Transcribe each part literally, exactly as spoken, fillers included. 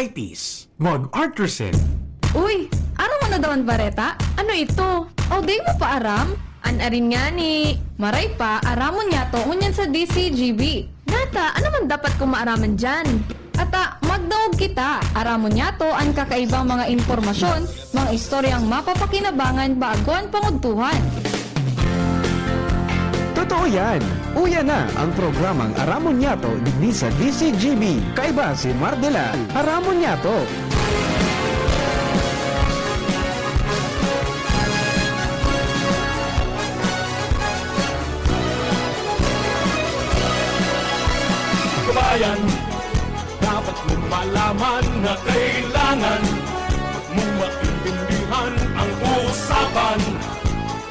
Arthritis, mag-Artrisen. Uy, aram mo na daw an bareta? Ano ito? Aw, di mo pa aram? An arin ngani, maray pa, aramon niyato ngunyan sa D C G B. Nata, ano man dapat kong maaraman diyan? Ata, magdangog kita. Aramon niyato an kakaibang mga impormasyon, mga istoryang mapapakinabangan bago an pangudtuhan. Totoo yan! Uya na ang programang Aramon Niyato digdi sa D C G B. Kaiba si Mardela. Aramon Niyato! Kabayan, dapat mo malaman na kailangan mo maintindihan ang usapan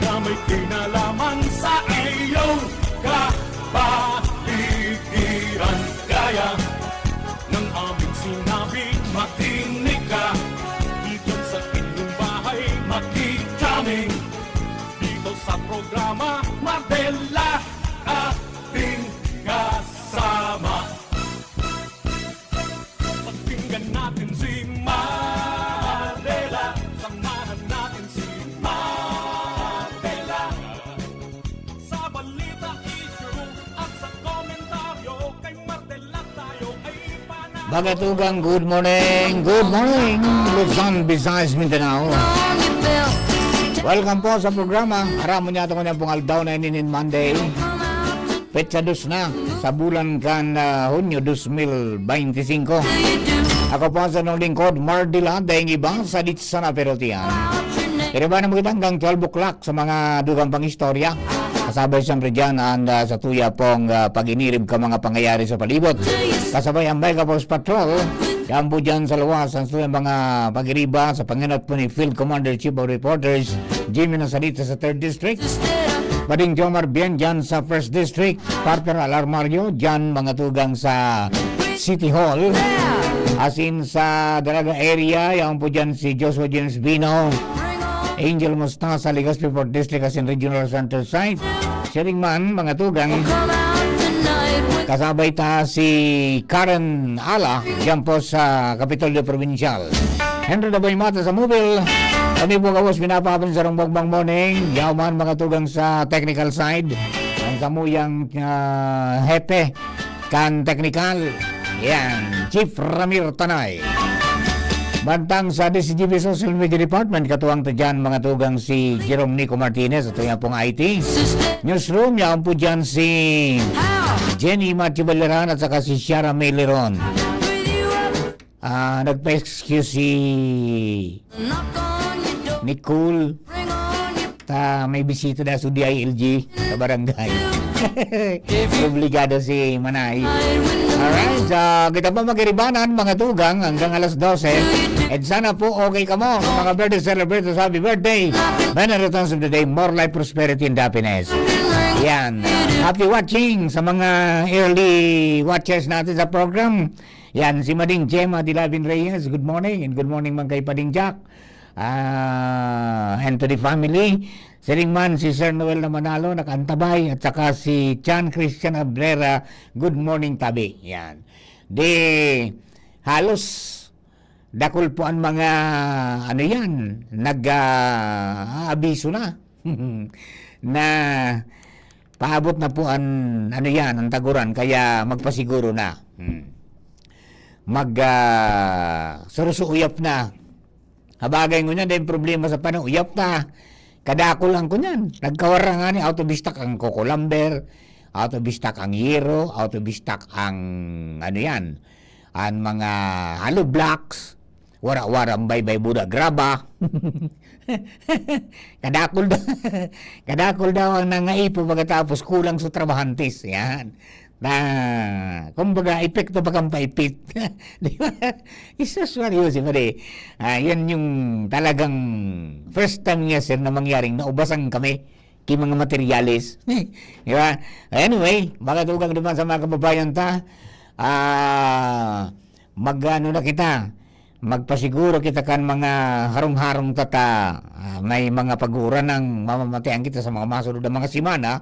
na may kinalaman sa iyong kapaligiran. Kaya ng aming sinabi, makinig ka. Dito sa inyong bahay, makikaming. Dito sa programa, Mardela, ating kasama. Pakinggan natin si Mardela. Samahan natin si Mardela. Sa balita, issue, at sa komentaryo, kay Mardela tayo ay panalo. Mga tugang, good morning. Good morning, Luzon, Visayas, Mindanao. Welcome po sa programa. Aramon niyato ngunyan pong aldaw na ini nin Monday. Petsa dos na sa bulan kan, ah, Hunyo dos mil beinti singko. Ako po ang sa inyong lingkod, Mardela, daing iba sa Ditsana Perutian. Kinabahan mo kita hanggang twelve o'clock sa mga dugang pang istorya. Kasabay siyempre dyan ang, ah, sa tuya pong, ah, pag-inirib ka mga pangyayari sa palibot. Kasabay ang Mega Force Patrol. Yan po dyan sa luwas ang tuyang mga pag-iriba sa pangenot po ni Field Commander Chief of Reporters, Jimmy Nasalita sa Third District. Pading Jomar Bien dyan sa First District. Partner Alarmario dyan mga tugang sa City Hall. As in sa Daraga area, yan po dyan si Joshua James Bino. Angel Mostasa, Legazpi Fourth District, as in Regional Center Site. Siring man, mga tugang. Kasabay ta si Karen Ala, dyan po sa Kapitolyo Provincial. Henry Daboy Mata sa Mobile. Kami po gabos, pinapahapon sa rong bagbang morning. Yaw man, mga tugang sa technical side. Ang samuyang, ah, hepe kan technical. Yan, Chief Ramir Tanay. Bantang sa D C G B Social Media Department, katuwang ta dyan, mga tugang si Jerome Nico Martinez, at yan pong I T. Newsroom, yaon po dyan si Jenny Matthew Baleran at saka si Shara May Leron. Ah, nagpa-excuse si Nicole. Ta, may bisita na sa D I L G sa barangay. Obligado si Manay. Alright, so kita pa magiribanan, mga tugang, hanggang alas dose. And sana po okay kamo, sa mga birthday celebrators, happy birthday. Many returns of the day, more life, prosperity, and happiness. Yan. Happy watching sa mga early watchers natin sa program. Yan, si Mading Gemma Dilavin Reyes, good morning, and good morning man kay Pading Jack. Ah, and to the family. Siring man si Sir Noel na Manalo, nakaantabay, at saka si Chan Christian Abrera, good morning, tabi. Yan. Di, halos dakul po ang mga, ano yan, nag, ah, aabiso na. Na paabot na po ang, ano yan, ang taguran, kaya magpasiguro na. Hmm. Mag, ah, surusuuyap na. Habagay ngunyan, dahil problema sa panahon, uyap na. Kadakul ang kunyan. Nagkawara nga ni, out of stock ang Coco Lumber, out of stock ang yero, out of stock ang, ano yan, ang mga hollow blocks, wara-wara ang baybay buda graba. Kadakul daw, kadakul daw ang nangaipo pagkatapos kulang sa trabahantes. Yan. Na, kumbaga, epekto pa kang paipit. Di ba? Isuswari yun si Pare. Ah, yan yung talagang first time niya, sir, na mangyaring naubasan kami ki mga materyales. Di ba? Anyway, mga tugang naman sa mga kababayan ta, ah, mag-ano na kita, magpasiguro kita kan mga harong-harong tata, ah, may mga pag-uuran ng mamamatean kita sa mga masunod na mga semana,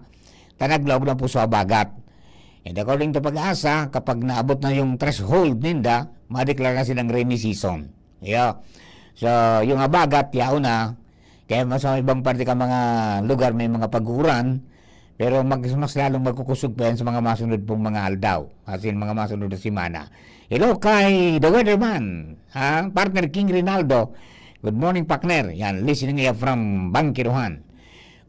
ta naglaog na po sa habagat. And according to PAGASA, kapag naabot na yung threshold ninda, madeklara na silang rainy season. Yeah. So, yung habagat, yaon na. Kaya mas sa ibang parte ka mga lugar may mga pag-uuran, pero mag-, mas lalong magkukusog pa yan sa mga masunod pong mga aldaw, as in mga masunod na semana. Hello kay The Weatherman, ha? Partner King Rinaldo. Good morning, partner. Yan, listening here from Bangkiruhan.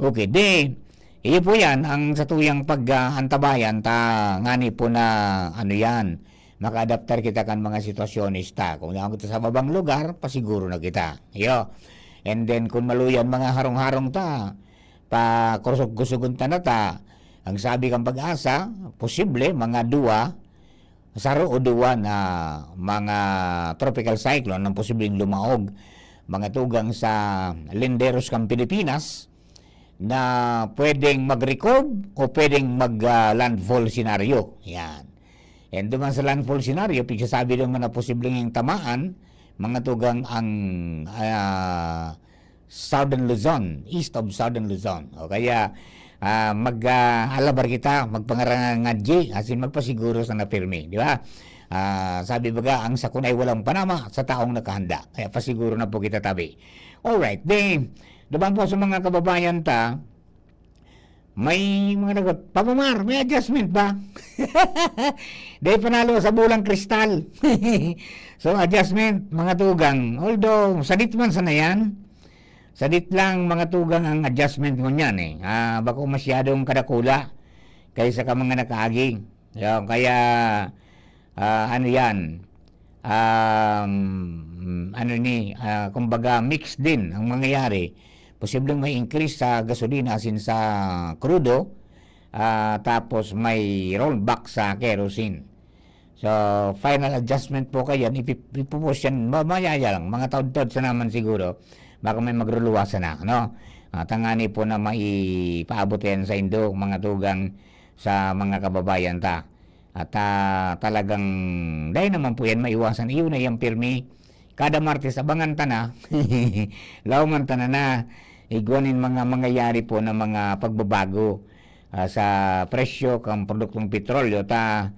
Okay, di, iyo po yan ang satuyang pag-antabayan ta ngani po na ano yan, maka-adaptar kita kan mga sitwasyones ta. Kung yaon kita sa babang lugar, pasiguro na kita. Iyo. And then, kung maluyan mga harong-harong ta, pakusog-kusogon ta na ta, ang sabi kan PAGASA, posible mga duwa, saro o duwa na mga tropical cyclone ang posibleng lumaog, mga tugang sa linderos kan Pilipinas na pwedeng mag-recover o pwedeng mag, ah, landfall scenario. Yan. And duman sa landfall scenario, pigsasabi naman na posibleng tamaan, mga tugang ang, ah, Southern Luzon, east of Southern Luzon. O kaya, ah, mag, ah, alabar kita, magpangarangadji, as in magpasiguro sa napirmi, di ba? Ah, sabi baga, ang sakon ay walang panama sa taong nakahanda. Kaya pasiguro na po kita tabi. Alright, di, duman po sa mga kababayan ta, may mga nag-, "Papa Mar, may adjustment ba?" Dahil panalo sa bulang kristal. So, adjustment, mga tugang. Although, sadit man sana yan. Sadit lang, mga tugang, ang adjustment ngunyan eh. Ah, bako masyadong kadakula kaysa ka mga nakaagi. Yan, kaya, ah, ano yan, um, ano ni, ah, kumbaga mix din ang mangyayari. Posibleng may increase sa gasolina asin sa krudo, ah, tapos may rollback sa kerosene. So, final adjustment po kayan, ipi-, ipupush yan, ma-, mayaya lang, mga taod-taod sa naman siguro, baka may magruluwasan na, no? Ah, tangani po na maipaabot yan sa indo, mga tugang, sa mga kababayan ta. At, ah, talagang dai naman po yan maiwasan. Iyo na yang pirmi. Kada Martes, abangan ta na. Laoman ta na na igwa nin mga mangyayari po na mga pagbabago, ah, sa presyo kan produktong petrolyo. Ta,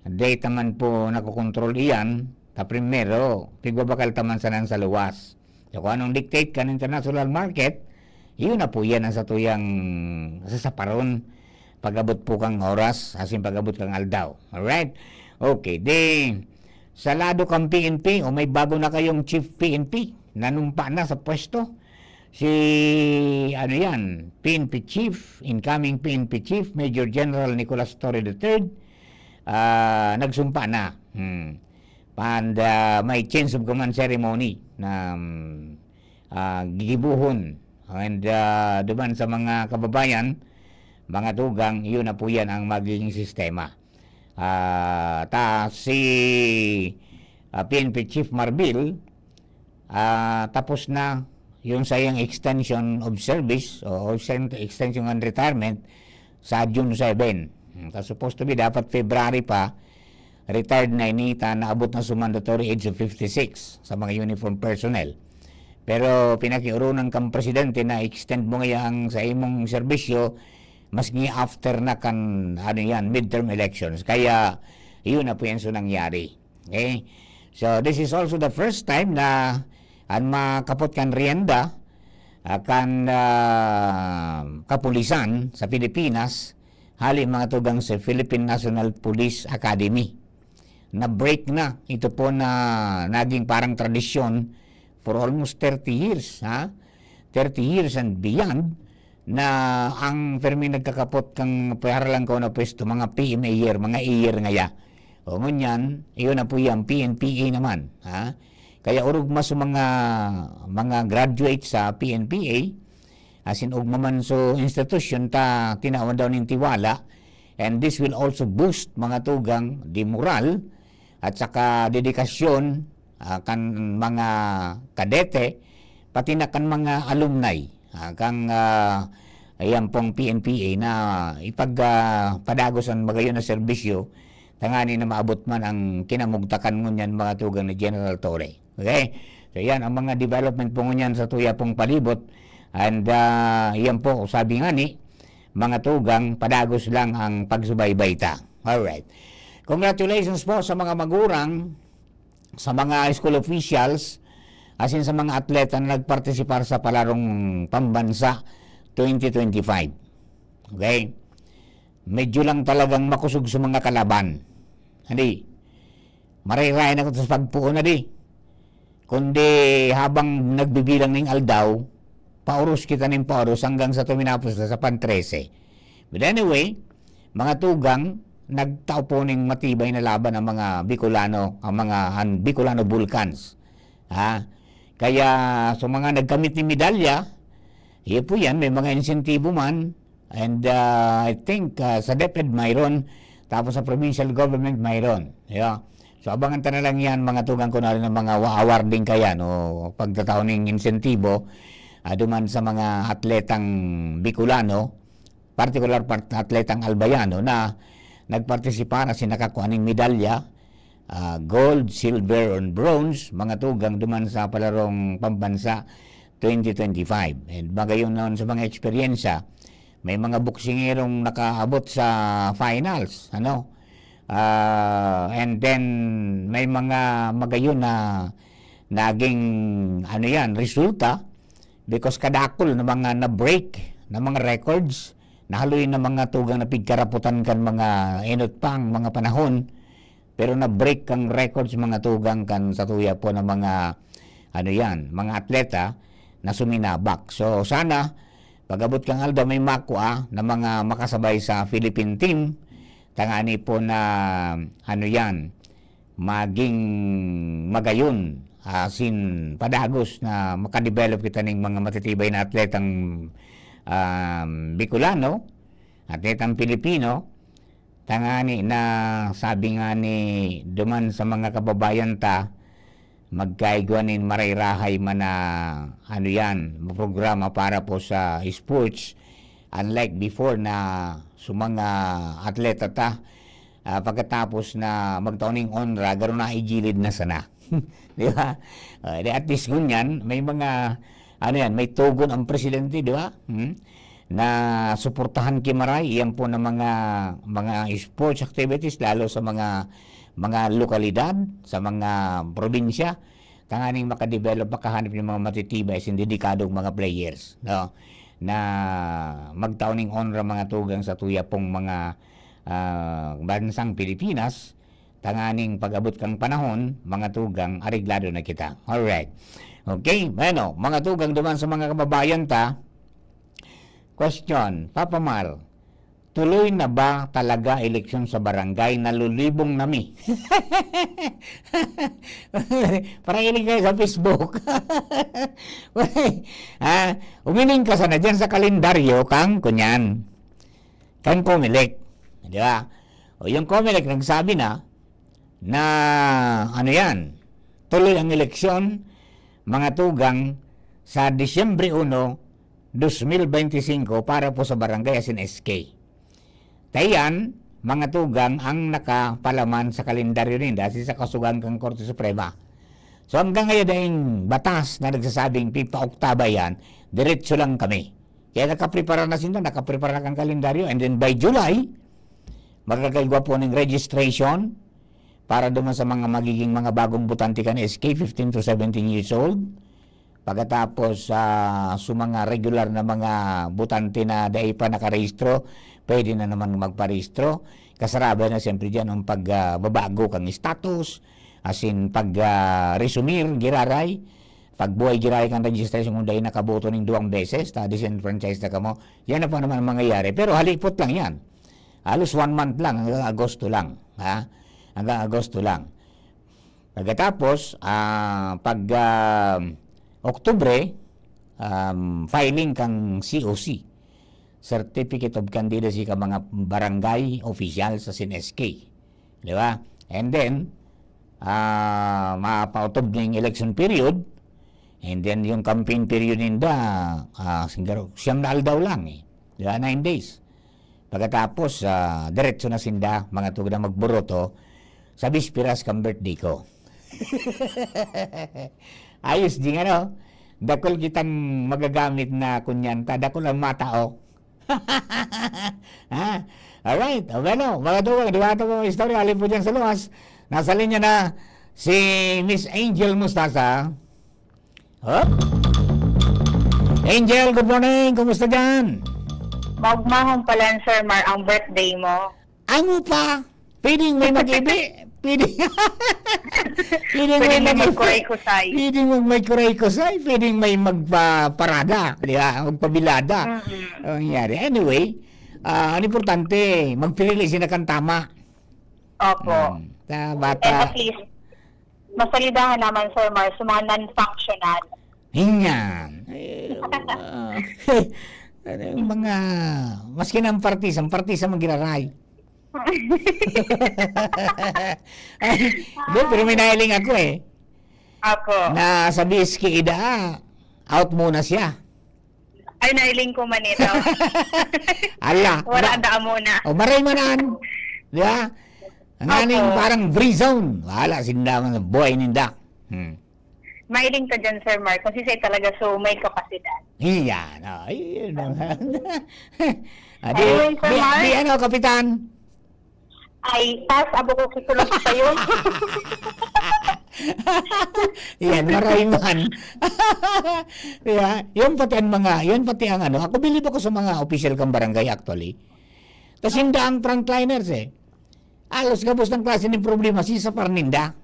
dai ta man po nakokontrol iyan. Ta primero, pigbabakal ta man sana sa luwas. So, kung anong dictate kan international market, iyon na po yan ang satuyang sasaparon pag-abot po kang oras, asin pag-abot kang aldaw. Alright? Okay, di, sa lado kan P N P, o may bago na kayong Chief P N P, nanumpa na sa pwesto. Si, ano yan, P N P Chief, incoming P N P Chief, Major General Nicolas Torre the third, ah, nagsumpa na. Hmm. And, ah, may change of command ceremony na, um, ah, gigibuhon. And, ah, duman sa mga kababayan, mga tugang, yun na po yan ang magiging sistema. Ah, ta si, ah, P N P Chief Marbil, ah, tapos na yung sayang extension of service o exten-, extension and retirement sa June seven. Hmm, ta supposed to be dapat February pa, retired na ini, ta naabot na sa mandatory age of fifty-six sa mga uniform personnel. Pero pinakiurunan kang presidente na extend mo ngaya ang sa imong serbisyo, maski after na kan, ano yan, midterm elections. Kaya, yun na po yan so nangyari. Okay? So, this is also the first time na an makapot kan rienda, ah, kan, ah, kapulisan sa Pilipinas, hali mga tugang sa Philippine National Police Academy. Na-break na. Ito po na naging parang tradisyon for almost thirty years, ha? Thirty years and beyond na ang pirming nagkakapot kan paaralan ko na pwesto, mga P M A year, mga A year ngaya. O ngunyan, iyon na po yan, P N P A naman, ha? Kaya orog mas mga, mga graduate sa P N P A, asin ugma man so institusyon ta tinawan daw nin tiwala, and this will also boost mga tugang di moral at saka dedikasyon, ah, kan mga kadete, pati na kan mga alumni, ah, kan, ah, ayan pong P N P A na ipag, ah, padagos an magayon na serbisyo, tangani na maabot man ang kinamugtakan ngunyan mga tugang ni General Torre. Okay? So, yan ang mga development po ngunyan sa tuya pong palibot. And, ah, yan po, sabi nga ni, mga tugang, padagos lang ang pagsubaybay ta. Alright. Congratulations po sa mga magurang, sa mga school officials, asin sa mga atleta na nagpartisipar sa palarong pambansa twenty twenty-five. Okay? Medyo lang talagang makusog sa mga kalaban. Hindi. Marayrayan ako sa pagpuon na di. Kundi habang nagbibilang ning aldaw, pauros kita ning pauros hanggang sa tuminapos na sa pan trese. But anyway, mga tugang, nagtao po ning matibay na laban ang mga Bicolano, ang mga, ang Bicolano Vulcans. Ha? Kaya sa mga nagkamit ni medalya, iyo po yan, may mga insentibo man. And, ah, I think, ah, sa DepEd mayroon, tapos sa provincial government mayroon. Yeah. So, abangan ta na lang yan, mga tugang, kung ano ang mga wa-, awarding kaya, no? Pagtatao ning insentibo, ah, duman sa mga atletang Bicolano, partikular part, atletang Albayano na nagpartisipar asin nakakuha ning medalya, ah, gold, silver, and bronze, mga tugang duman sa palarong pambansa twenty twenty-five. And magayon naman sa mga eksperyensya, may mga boksingerong nakaabot sa finals, ano? Ah, and then, may mga magayon na naging, ano yan, resulta, because kadakul na mga na-break na mga records, nahaloy na mga tugang na pigkaraputan kan mga enot pang mga panahon, pero na-break kang records, mga tugang, kan satuya po ng mga, ano yan, mga atleta na suminabak. So, sana, pag-abot kang aldaw, may makua na mga makasabay sa Philippine team, tangani po na, ano yan, maging magayon, asin padagos na makadevelop kita ning mga matitibay na atletang, um, Bicolano, atletang Pilipino, tangani na sabi nga ni duman sa mga kababayan ta, magkaigwa nin marayrahay man na, ano yan, programa para po sa sports. Unlike before na sa mga atleta ta, ah, pagkatapos na magtao ning onra, garo na igilid na sana. Di ba? Ah, di at least ngunyan, may mga, ano yan, may tugon ang presidente, di ba? Hmm? Na suportahan ki maray, iyan po na mga, mga sports activities, lalo sa mga, mga lokalidad, sa mga probinsya, tanganing makadevelop, makahanap ng mga matitibay, asin dedikadong mga players, no? Na magtao ning onra, mga tugang, sa tuya pong mga, ah, bansang Pilipinas, tanganing pag-abot kang panahon, mga tugang, areglado na kita. Alright. Okay, bueno, mga tugang duman sa mga kababayan ta, question, Papa Mar, tuloy na ba talaga eleksyon sa barangay? Nalulibong na mi. Para ilig kayo sa Facebook. Ah, umiling ka sana dyan sa kalendaryo kang kunyan. Kang Comelec. Di ba? O yung Comelec nagsabi na, na, ano yan, tuloy ang eleksyon, mga tugang, sa Disyembre uno, dos mil beintisinko para po sa barangay asin S K. Tayan, mga tugang, ang nakapalaman sa kalendaryo ninda asin sa kasugan kan Korte Suprema. So, hanggang ngayon, daing batas na nagsasabing pipaoktaba yan, diretso lang kami. Kaya nakaprepara na sinda, nakaprepara na kan kalendaryo, and then by July, magkakaigwa po ng registration para duman sa mga magiging mga bagong botante kan S K, fifteen to seventeen years old. Pagkatapos, ah, sa mga regular na mga botante na dai pa nakarehistro, pwede na naman magparehistro. Kasarabay na siyempre diyan ang pag, ah, babago kang status, asin pag, ah, resumir, giraray, pagbuhay giraray kan registration kung dai nakaboto ning duwang beses, ta disenfranchise na kamo. Yan na po naman ang mangyayari. Pero halipot lang yan. Halos one month lang, hanggang Agosto lang. Ha? Hanggang Agosto lang. Pagkatapos, ah, pag, ah, Oktubre, um, filing kang C O C, Certificate of Candidacy, ka mga barangay officials asin S K. Di ba? And then, ah, mapautob na yung election period. And then, yung campaign period ninda, ah, siguro, siyam na aldaw lang eh. Di ba? Nine days. Pagkatapos, ah, diretso na sinda, mga tugang, magboroto sa bisperas kan birthday ko. Ayos, ding ano, dakul kitang magagamit na kunyanta, dakul ang matao. Ha? Alright. O, bueno, mga dugang, di ba ito mga istorya? Alin po dyan sa luwas? Nasa linya na si Miss Angel Mustasa. Huh? Angel, good morning. Kumusta dyan? Maugmahon pala, Sir Mar, ang birthday mo. Ano pa? Pwedeng may mag-ibi. Pwede. Pwedeng Pwede may may mag-ibi. magkuray-kusay. Pwedeng magkuray-kusay. Pwedeng may magpaparada. Di ba? Magpabilada. Mm-mm. Ang nangyari. Anyway, ah, ang importante, magpirili sila kan tama. Opo. Hmm. Ta And bata. at least, masalidahan naman, Sir Mar, sa mga non-functional. Hinyan. Eh, ah, ano yung mga, maski na ang partis, ang partis ang magiraray. Ay, hindi, pero may nahiling ako eh. Opo. Na sa B S K ida, out muna siya. Ay, nailing ko man ito. Ala, Wala ma- ang daan muna. O maray manan. Di ba? Ang aning Opo. Parang free zone. Wala, sinda man ang buhay ninda. Hmm. Mailing ka dyan, Sir Mar, kasi siya talaga so may kapasidad. Iyan. Oh, iyan. Ah, di, Anyway, Sir di, Mark. Di ano, Kapitan? Ay, tas abo ko kitulog sa'yo. Yan, maray man. Yeah, yun pati ang mga, yun pati ang ano, ako bilib ako sa mga official kang barangay actually. Kasi hindi ang frontliners eh. Alos gabos ng klase ng problema, sisapar ninda.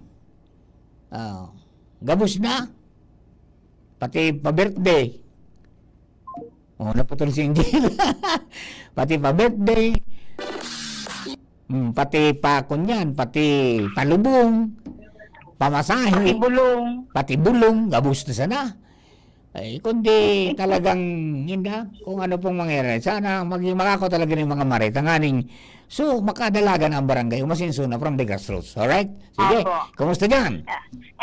Oh, gabos na. Pati pa birthday. Oh, naputol si Angel. Pati pa birthday. Mm, pati pa kunyan, pati palubong, pamasahe, Pati bulong. Pati bulong, gabos na sana. Ay, kundi talagang, yun na, kung ano pong mangyayari. Sana maging makako talaga ng mga maray. Tanganing, so, makadalagan ang barangay, umasenso na from the grassroots. Alright? Sige, Apo. Kumusta dyan?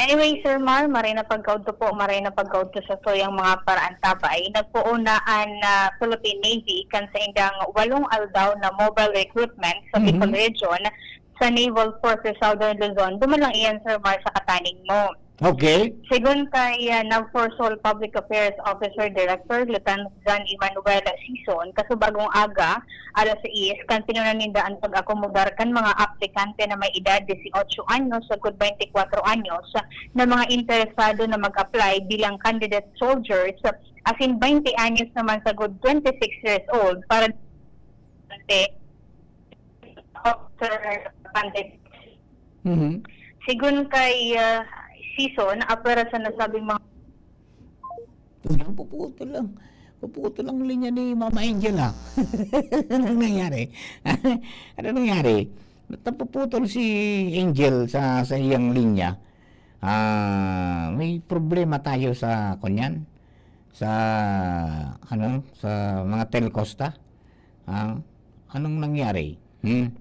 Anyway, Sir Mar, maray na pagkaudto po, maray na pagkaudto sa tuyang mga paraan tabay. Nagpoon na an ah, Philippine Navy kan sa indang walong aldaw na mobile recruitment sa Mhm. Bicol Region sa Naval Forces Southern Luzon. Duman lang iyan, Sir Mar, sa kataning mo. Okay. Sigon kay ah, NAVFORSOL Public Affairs Officer Director Lieutenant John Emmanuel Sison, kasubagong aga, alas sais, kan tinunan ninda an pag-akomodar kan mga aplikante na may edad dieciocho anyos sagkod twenty-four anyos na mga interesado na mag-apply bilang candidate soldiers, asin twenty anyos naman sagkod twenty-six years old para officer candidate. Mhm. Sigon kay ah, Sison, apwera sa nasabing mga Uy, napuputol lang. Puputol ang linya ni Mama Angel, ha? Anong nangyari? Ano nangyari? Ba't napuputol si Angel sa, sa iyang linya? Ah, may problema tayo sa, kunyan? Sa, ano, sa mga telcos ta? Ah, anong nangyari? Hmm?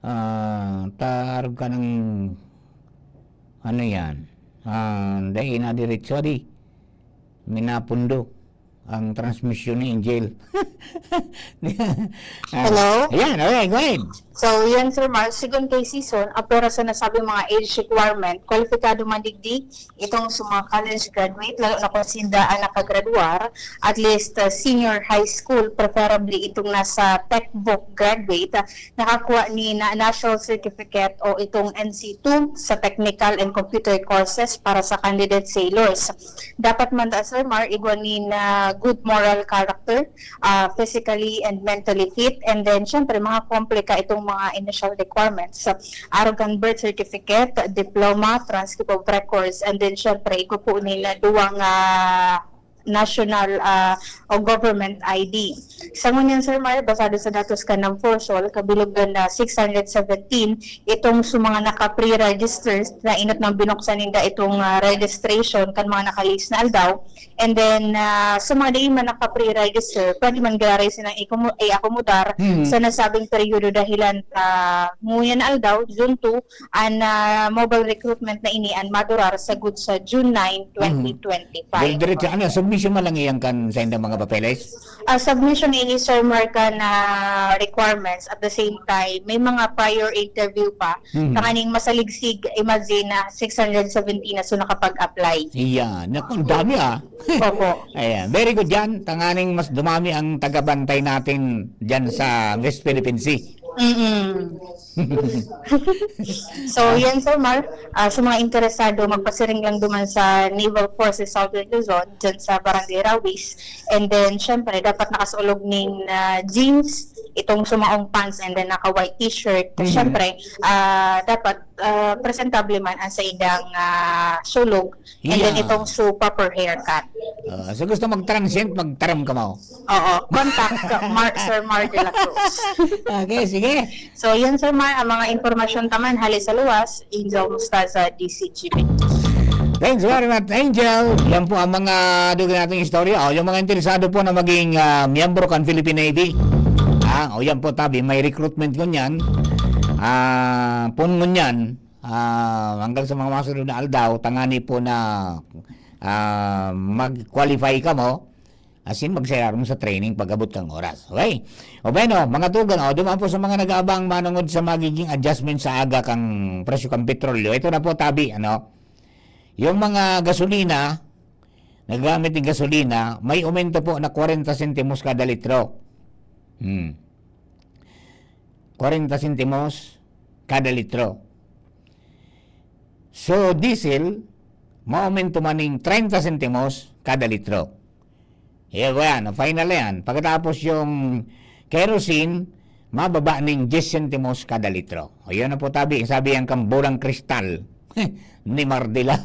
Ah, ta arog ka ng, ano yan? Ah, dai na diretso, di. Minapundo ang transmisyon ni Angel. Ah, Hello? Ayan, okay, go ahead. So, yan, Sir Mar, sigon kay Sison, apwera sa nasabing mga age requirement, kwalipikado man digdi itong sa mga college graduate, lalo na kung sinda ang nakagraduar, at least uh, senior high school, preferably itong nasa tech book graduate, uh, nakakuha ni na national certificate o itong N C two sa technical and computer courses para sa candidate sailors. Dapat man ta, Sir Mar, igwa ni na good moral character, ah, physically and mentally fit, and then, syempre, mga komplika itong mga initial requirements. So, arog kan birth certificate, diploma, transcript of records, and then, syempre, igwa po nila duwang ah, national ah, o government I D. Sa ngunyan, Sir Mar, basado sa datos kan NAVFORSOL, kabilog na six hundred seventeen itong sa mga naka-pre-register na inot nang binuksan ninda itong ah, registration kan mga nakalihis na aldaw. And then, ah, sa mga di man naka-pre-register, pwede man giraray silang ikomo- i-akomodar Hmm. sa nasabing peryodo dahilan sa ngunyan na aldaw, June two, an ah, mobile recruitment na ini an madurar sagod sa June nine, twenty twenty-five. Well, diretso, ano, submission man lang iyan kan sa indang mga papeles? Ah, submission ini, Sir Mark, na requirements. At the same time, may mga prior interview pa. Mhm. Tanganing masaligsig, imagine na six hundred seventeen na so nakapag-apply. Iya, naku, ang dami ah. Opo. Ayan. Very good yan. Tanganing mas dumami ang tagabantay natin dyan sa West Philippine Sea. Mm-mm. So, yan, Sir Mar. Ah, sa mga interesado, magpasiring lang duman sa Naval Forces Southern Luzon, dyan sa Barangay Rawis. And then, syempre, dapat nakasulog ning ah, jeans, itong sumaong pants, and then naka-white t-shirt. Mhm. Syempre, ah, dapat ah, presentable man ang sa idang ah, sulog. And then, Yeah. itong su proper haircut. Ah, so gusto mag-transient, magtaram ka mo. Oo, contact Mar, Sir Mar de la Cruz. Okay, sige. So, yan, Sir Mar, ang mga impormasyon taman hali sa luwas, Angel Mostaza, D C G B. Thanks very much, Angel. Yan po ang mga dugang nating istorya. O, yung mga interesado po na maging ah, miyembro kan Philippine Navy. Ah, o yan po, tabi, may recruitment ngunyan. Ah, pun ngunyan, ah, hanggang sa mga masunod na aldaw, tangani po na ah, mag-qualify ka mo. As in, magsayar mo sa training pag-abot kang oras. Okay? O bueno, mga tugang, o, duman po sa mga nag-aabang manungod sa magiging adjustment sa aga kang presyo kang petrolyo. Ito na po, tabi, ano? Yung mga gasolina, nagamit ng gasolina, may aumento po na kwarenta sentimos kada litro. Hmm. Kwarenta sentimos kada litro. So, diesel, maaumento man ning treinta sentimos kada litro. Iyo yan, final na yan. Pagkatapos yung kerosene, mababa ning diyes sentimos kada litro. O yun na po, tabi, sabi yan kang Bolang Kristal ni Mardila.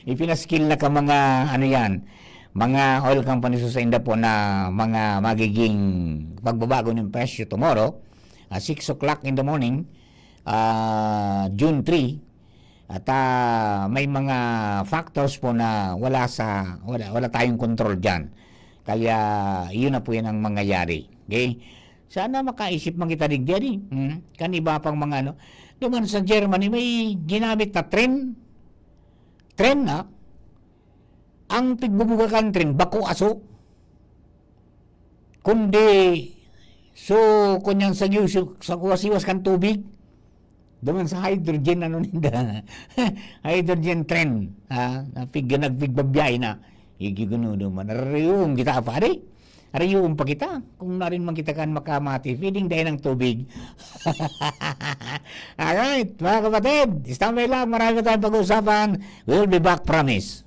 Ipinaskil na ka mga, ano yan, mga oil companies sa inda po na mga magiging pagbabago ng presyo tomorrow, ah, six o'clock in the morning, ah, June three, at ah, may mga factors po na wala sa wala, wala tayong control diyan. Kaya yun na po yan ang mangyayari. Okay? Sana makaisip man kita digdi, hmm? Kan iba pang mga ano. Duman sa Germany, may ginamit na tren. Tren na. Ang pigbubuga kan tren, bako aso. Kundi, so, kunyang sa, sa kuwasiwas kan tubig, duman sa hydrogen, ano ninda? Hydrogen tren. Ha? Napig, nagpigbabiyahe na. Igiguno naman. Ariyong kita, pare. Ariyong pa kita. Kung narin man kita kan makamati, feeling dahil ng tubig. Alright, mga kapatid. Standby lang. Marami pa tayong pag-uusapan. We'll be back, promise.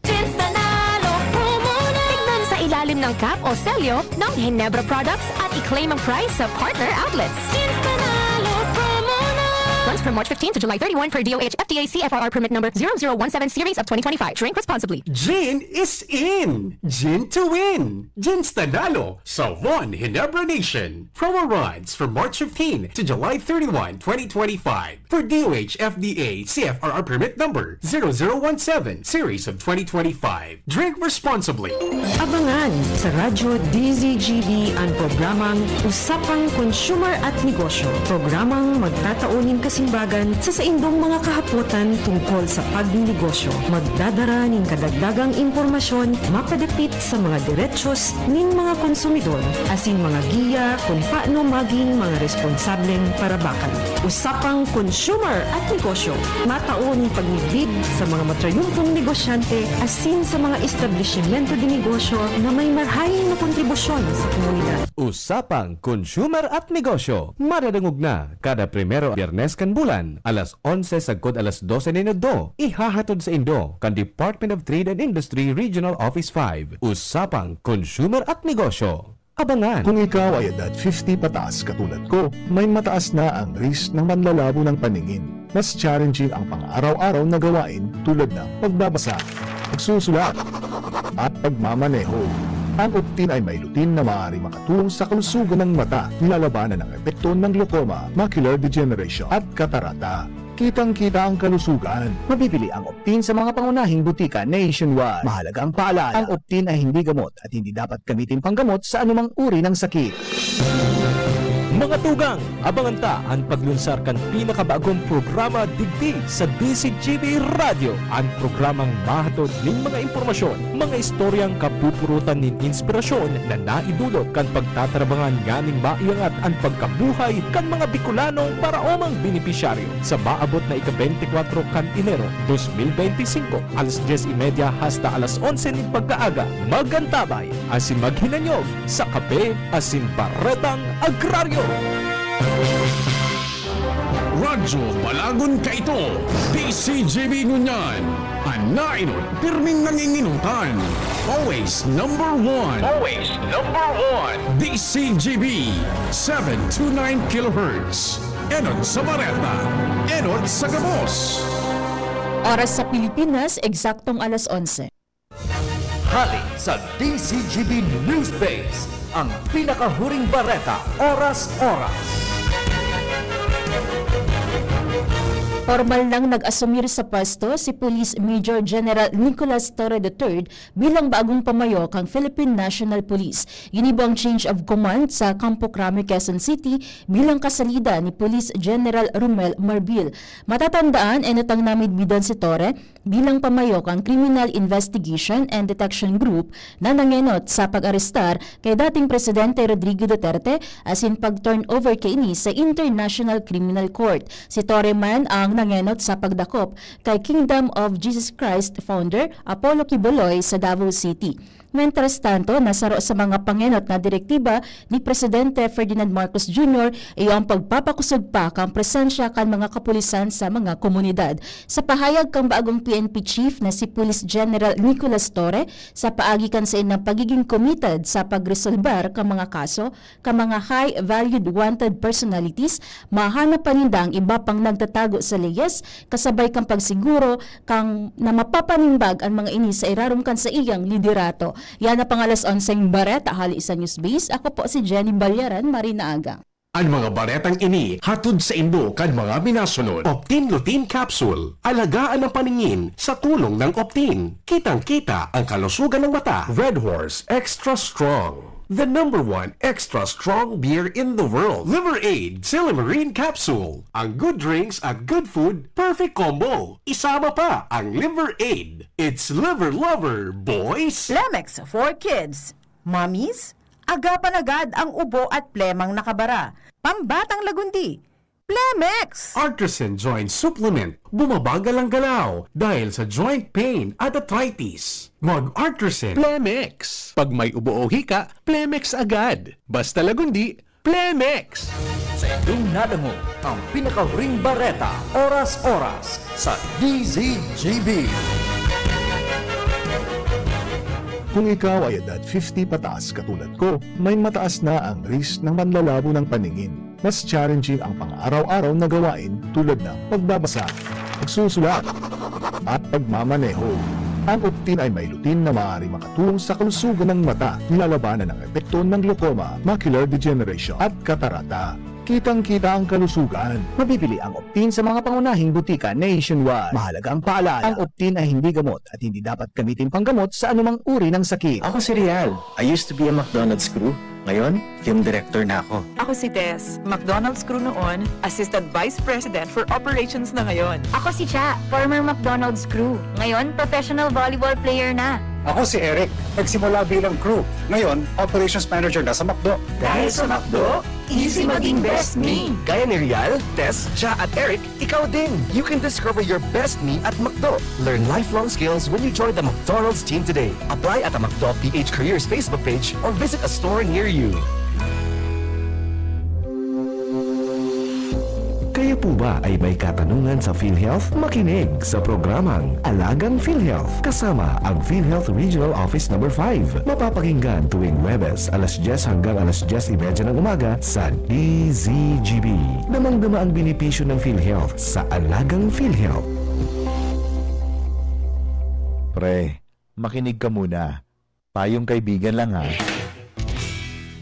Jeans Nanalo Promo na! Tignan sa ilalim ng cap o selyo ng Ginebra products at i-claim ang prize sa partner outlets. Jeans Nanalo Promo na! Runs from March fifteen to July thirty-one per D O H F D A C F R R permit number zero zero one seven series of twenty twenty-five. Drink responsibly. Gin is in! Gin to win! Jeans Nanalo sa One Ginebra Nation. Promo runs from March fifteen to July thirty-one, twenty twenty-five. For D O H F D A C F R R permit number zero zero one seven series of twenty twenty-five. Drink responsibly. Abangan sa Radyo D Z G B an programang Usapang Consumer at Negosyo. Programang magtatao nin kasimbagan sa saindong mga kahapotan tungkol sa pagnenegosyo. Magdadara nin kadagdagang impormasyon mapadapit sa mga derechos nin mga konsumidor asin mga giya kun paano magin mga responsableng parabakan. Usapang Consumer at Negosyo, matao nin pagmidbid sa mga matrayumpong negosyante asin sa mga establisimento de negosyo na may marhay na kontribusyon sa komunidad. Usapang Consumer at Negosyo, madadangog na kada primero Biyernes kan bulan, alas onse sagkod alas dose nin udto. Ihahatod saindo kan Department of Trade and Industry Regional Office five. Usapang Consumer at Negosyo. Abangan! Kung ikaw ay edad fifty pataas katulad ko, may mataas na ang risk ng panlalabo ng paningin. Mas challenging ang pang-araw-araw na gawain tulad ng pagbabasa, pagsusulat, at pagmamaneho. Ang Optin ay may lutein na maaari makatulong sa kalusugan ng mata, nilalabanan ang epekto ng glaucoma, macular degeneration, at katarata. Kitang-kita ang kalusugan. Mabibili ang Optin sa mga pangunahing butika nationwide. Mahalaga ang paalala, ang Optin ay hindi gamot at hindi dapat gamitin panggamot sa anumang uri ng sakit. Mga tugang, abangan ta an paglunsar kan pinakabagong programa digdi sa D Z G B Radyo, an programang mahatod nin mga impormasyon, mga istoryang kapupurutan nin inspirasyon na naidulot kan pagtatarabangan nganing maiangat an pagkabuhay kan mga Bicolanong paraomang benepisyaryo. Sa maabot na ika-beintikwatro kan Enero dos mil beintisinko, alas dyes y media hasta alas onse nin pagkaaga, mag-antabay asin maghinanyog sa Kape asin Baretang Agraryo. Radyo Balagon kaito, D Z G B ngunyan, an naenot pirming nangingenotan. Always number one. Always number one. D Z G B, seven two nine kilohertz. Enot sa bareta, enot sa gabos. Oras sa Pilipinas, eksaktong alas onse. Hali sa D Z G B News Base, ang pinakahuring bareta, oras-oras. Pormal nang nag-asumir sa pwesto si Police Major General Nicolas Torre the third bilang bagong pamayo kan Philippine National Police. Ginibo ang change of command sa Campo Crame, Quezon City, bilang kasalida ni Police General Romel Marbil. Matatandaan, enot ang namidbidan si Torre bilang pamayo kan Criminal Investigation and Detection Group na nangenot sa pag-arestar kay dating Presidente Rodrigo Duterte asin pag-turn over kaini sa International Criminal Court. Si Torre man ang nangenot sa pagdakop kay Kingdom of Jesus Christ founder Apollo Quiboloy sa Davao City. Mientras tanto, nasaro sa mga pangenot na direktiba ni Presidente Ferdinand Marcos Junior iyo ang pagpapakusog pa kan presensya kan mga kapulisan sa mga komunidad. Sa pahayag kan bagong P N P Chief na si Police General Nicolas Torre, sa paagi kan saindang pagiging committed sa pagresolbar kan mga kaso kan mga high-valued wanted personalities, mahanap pa ninda ang iba pang nagtatago sa leyes, kasabay kan pagsiguro kan na mapapanimbag an mga ini sa irarom kan saiyang liderato. Yan ang pang alas onseng bareta hali sa News Base. Ako po si Jenny Balyaran, maray na aga. An mga baretang ini hatod saindo kan mga minasunod: Optin Lutein Capsule, alagaan ang paningin sa tulong ng Optin. Kitang-kita ang kalusugan ng mata. Red Horse Extra Strong, the number one extra strong beer in the world. Liver Aid Silymarin Capsule, ang good drinks at good food, perfect combo. Isama pa ang Liver Aid. It's Liver Lover, boys! Plemex for kids. Mommies, agapan agad ang ubo at plemang nakabara. Pambatang lagundi, Plemex! Artresin Joint Supplement, bumabagal ang galaw dahil sa joint pain at arthritis. Mag-Artresin. Plemex. Pag may ubo o hika, Plemex agad. Basta lagundi, Plemex! Sa indong nadangog ang pinakahuring bareta, oras-oras, sa D Z G B. Kung ikaw ay edad fifty pataas katulad ko, may mataas na ang risk ng panlalabo ng paningin. Mas challenging ang pang-araw-araw na gawain tulad ng pagbabasa, pagsusulat, at pagmamaneho. Ang Optin ay may lutein na maaaring makatulong sa kalusugan ng mata, nilalabanan ang epekto ng glaucoma, macular degeneration, at katarata. Kitang-kita ang kalusugan. Mabibili ang Optin sa mga pangunahing butika nationwide. Mahalagang paalala, ang Optin ay hindi gamot at hindi dapat gamitin panggamot sa anumang uri ng sakit. Ako si Rial. I used to be a McDonald's crew. Ngayon, film director na ako. Ako si Tess, McDonald's crew noon, Assistant Vice President for Operations na ngayon. Ako si Cha, former McDonald's crew, ngayon professional volleyball player na. Ako si Eric, nagsimula bilang crew, ngayon operations manager na sa McDo. Dahil sa McDo, easy maging best me. Gaya ni Rial, Tess, Cha at Eric, ikaw din! You can discover your best me at McDo. Learn lifelong skills when you join the McDonald's team today. Apply at a McDo P H Careers Facebook page or visit a store near you. Kayo po ba ay may katanungan sa PhilHealth? Makinig sa programang Alagang PhilHealth kasama ang PhilHealth Regional Office Number five. Mapapakinggan tuwing Huwebes, alas dyes hanggang alas dyes y media ng umaga sa D Z G B. Damang-dama ang benepisyo ng PhilHealth sa Alagang PhilHealth. Pre, makinig ka muna. Payong kaibigan lang, ha.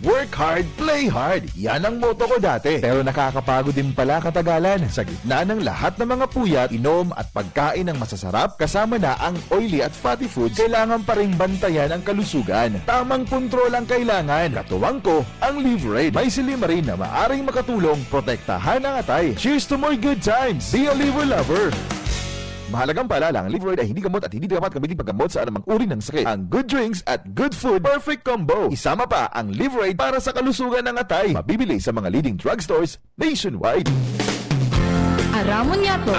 Work hard, play hard. Yan ang motto ko dati. Pero nakakapagod din pala katagalan. Sa gitna ng lahat ng mga puyat, inom at pagkain ng masasarap, kasama na ang oily at fatty foods, kailangan pa ring bantayan ang kalusugan. Tamang kontrol ang kailangan. Katuwang ko, ang Livraid. May silymarin na maaring makatulong protektahan ang atay. Cheers to more good times! Be a Liver Lover! Mahalagang paalala, ang Livraid ay hindi gamot at hindi dapat gamitin paggamot sa anumang uri ng sakit. Ang good drinks at good food, perfect combo. Isama pa ang Livraid para sa kalusugan ng atay. Mabibili sa mga leading drugstores nationwide. Aramon Yato.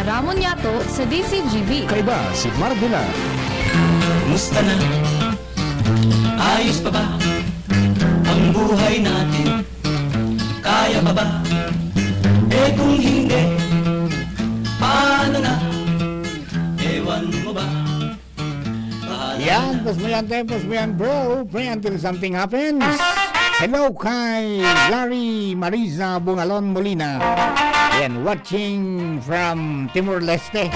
Aramon Yato sa D C G B. Kaiba si Mark Dilar. Kumusta na? Ayos pa ba ang buhay natin? Kaya pa ba? Eh kung hindi, paano na? Ewan mo ba? Bahala Yan, na. Pos mo yan, te, Pos mo yan, bro. Pray until something happens. Hello kay Larry Mariza Bungalon Molina. Yan, watching from Timor-Leste.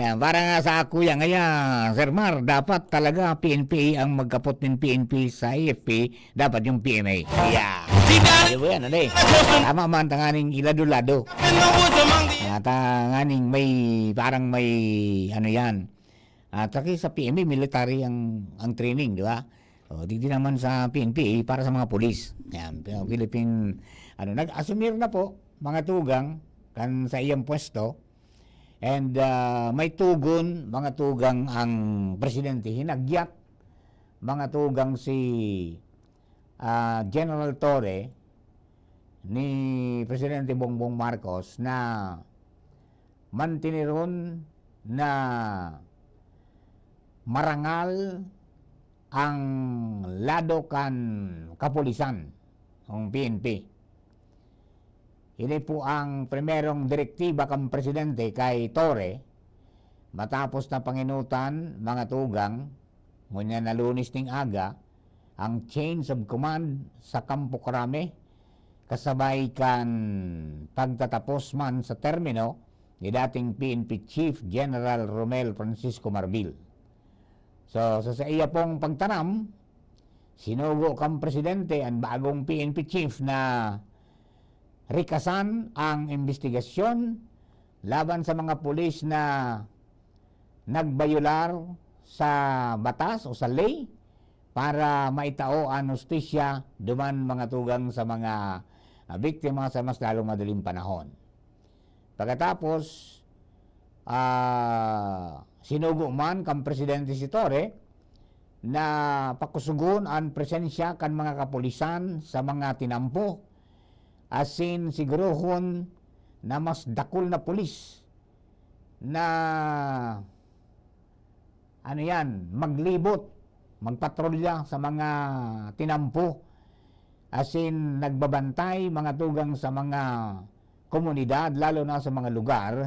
Yan, para nga sa ako yan, kaya, Sir Mar, dapat talaga P N P ang magkapot nin P N P sa A F P, dapat yung P M A. Yeah. Di ba yan, ano eh? Tama man, tanganing ilado-lado. At tanganing may, parang may, ano yan, at aki sa P M A, military ang, ang training, di ba? O, digdi naman sa P N P, para sa mga pulis. Yan, Philippine, ano, nag-asumir na po, mga tugang, kan sa iyang pwesto. And ah, may tugon, mga tugang ang presidente, hinagyat, mga tugang si ah, General Torre ni Presidente Bongbong Marcos na mantiniron na marangal ang lado kan kapulisan, ang P N P. Ini po ang primerong direktiba kan presidente kay Torre matapos na panginutan, mga tugang, ngunyan na Lunes ning aga, ang change of command sa Kampo Crame, kasabay kan pagtatapos man sa termino ni dating P N P Chief General Romel Francisco Marbil. So, sa saiya pong pagtaram, sinugo kan presidente an bagong P N P chief na rikasan ang imbestigasyon laban sa mga pulis na nagbayolar sa batas o sa ley para maitao an hustisya duman, mga tugang, sa mga ah, biktima sa mas lalong madaling panahon. Pagkatapos, ah, sinugo man kan presidente si Torre na pakusugon an presensya kan mga kapulisan sa mga tinampo, asin sigurohon na mas dakul na pulis na, ano yan, maglibot, magpatrolya sa mga tinampo, asin nagbabantay, mga tugang, sa mga komunidad, lalo na sa mga lugar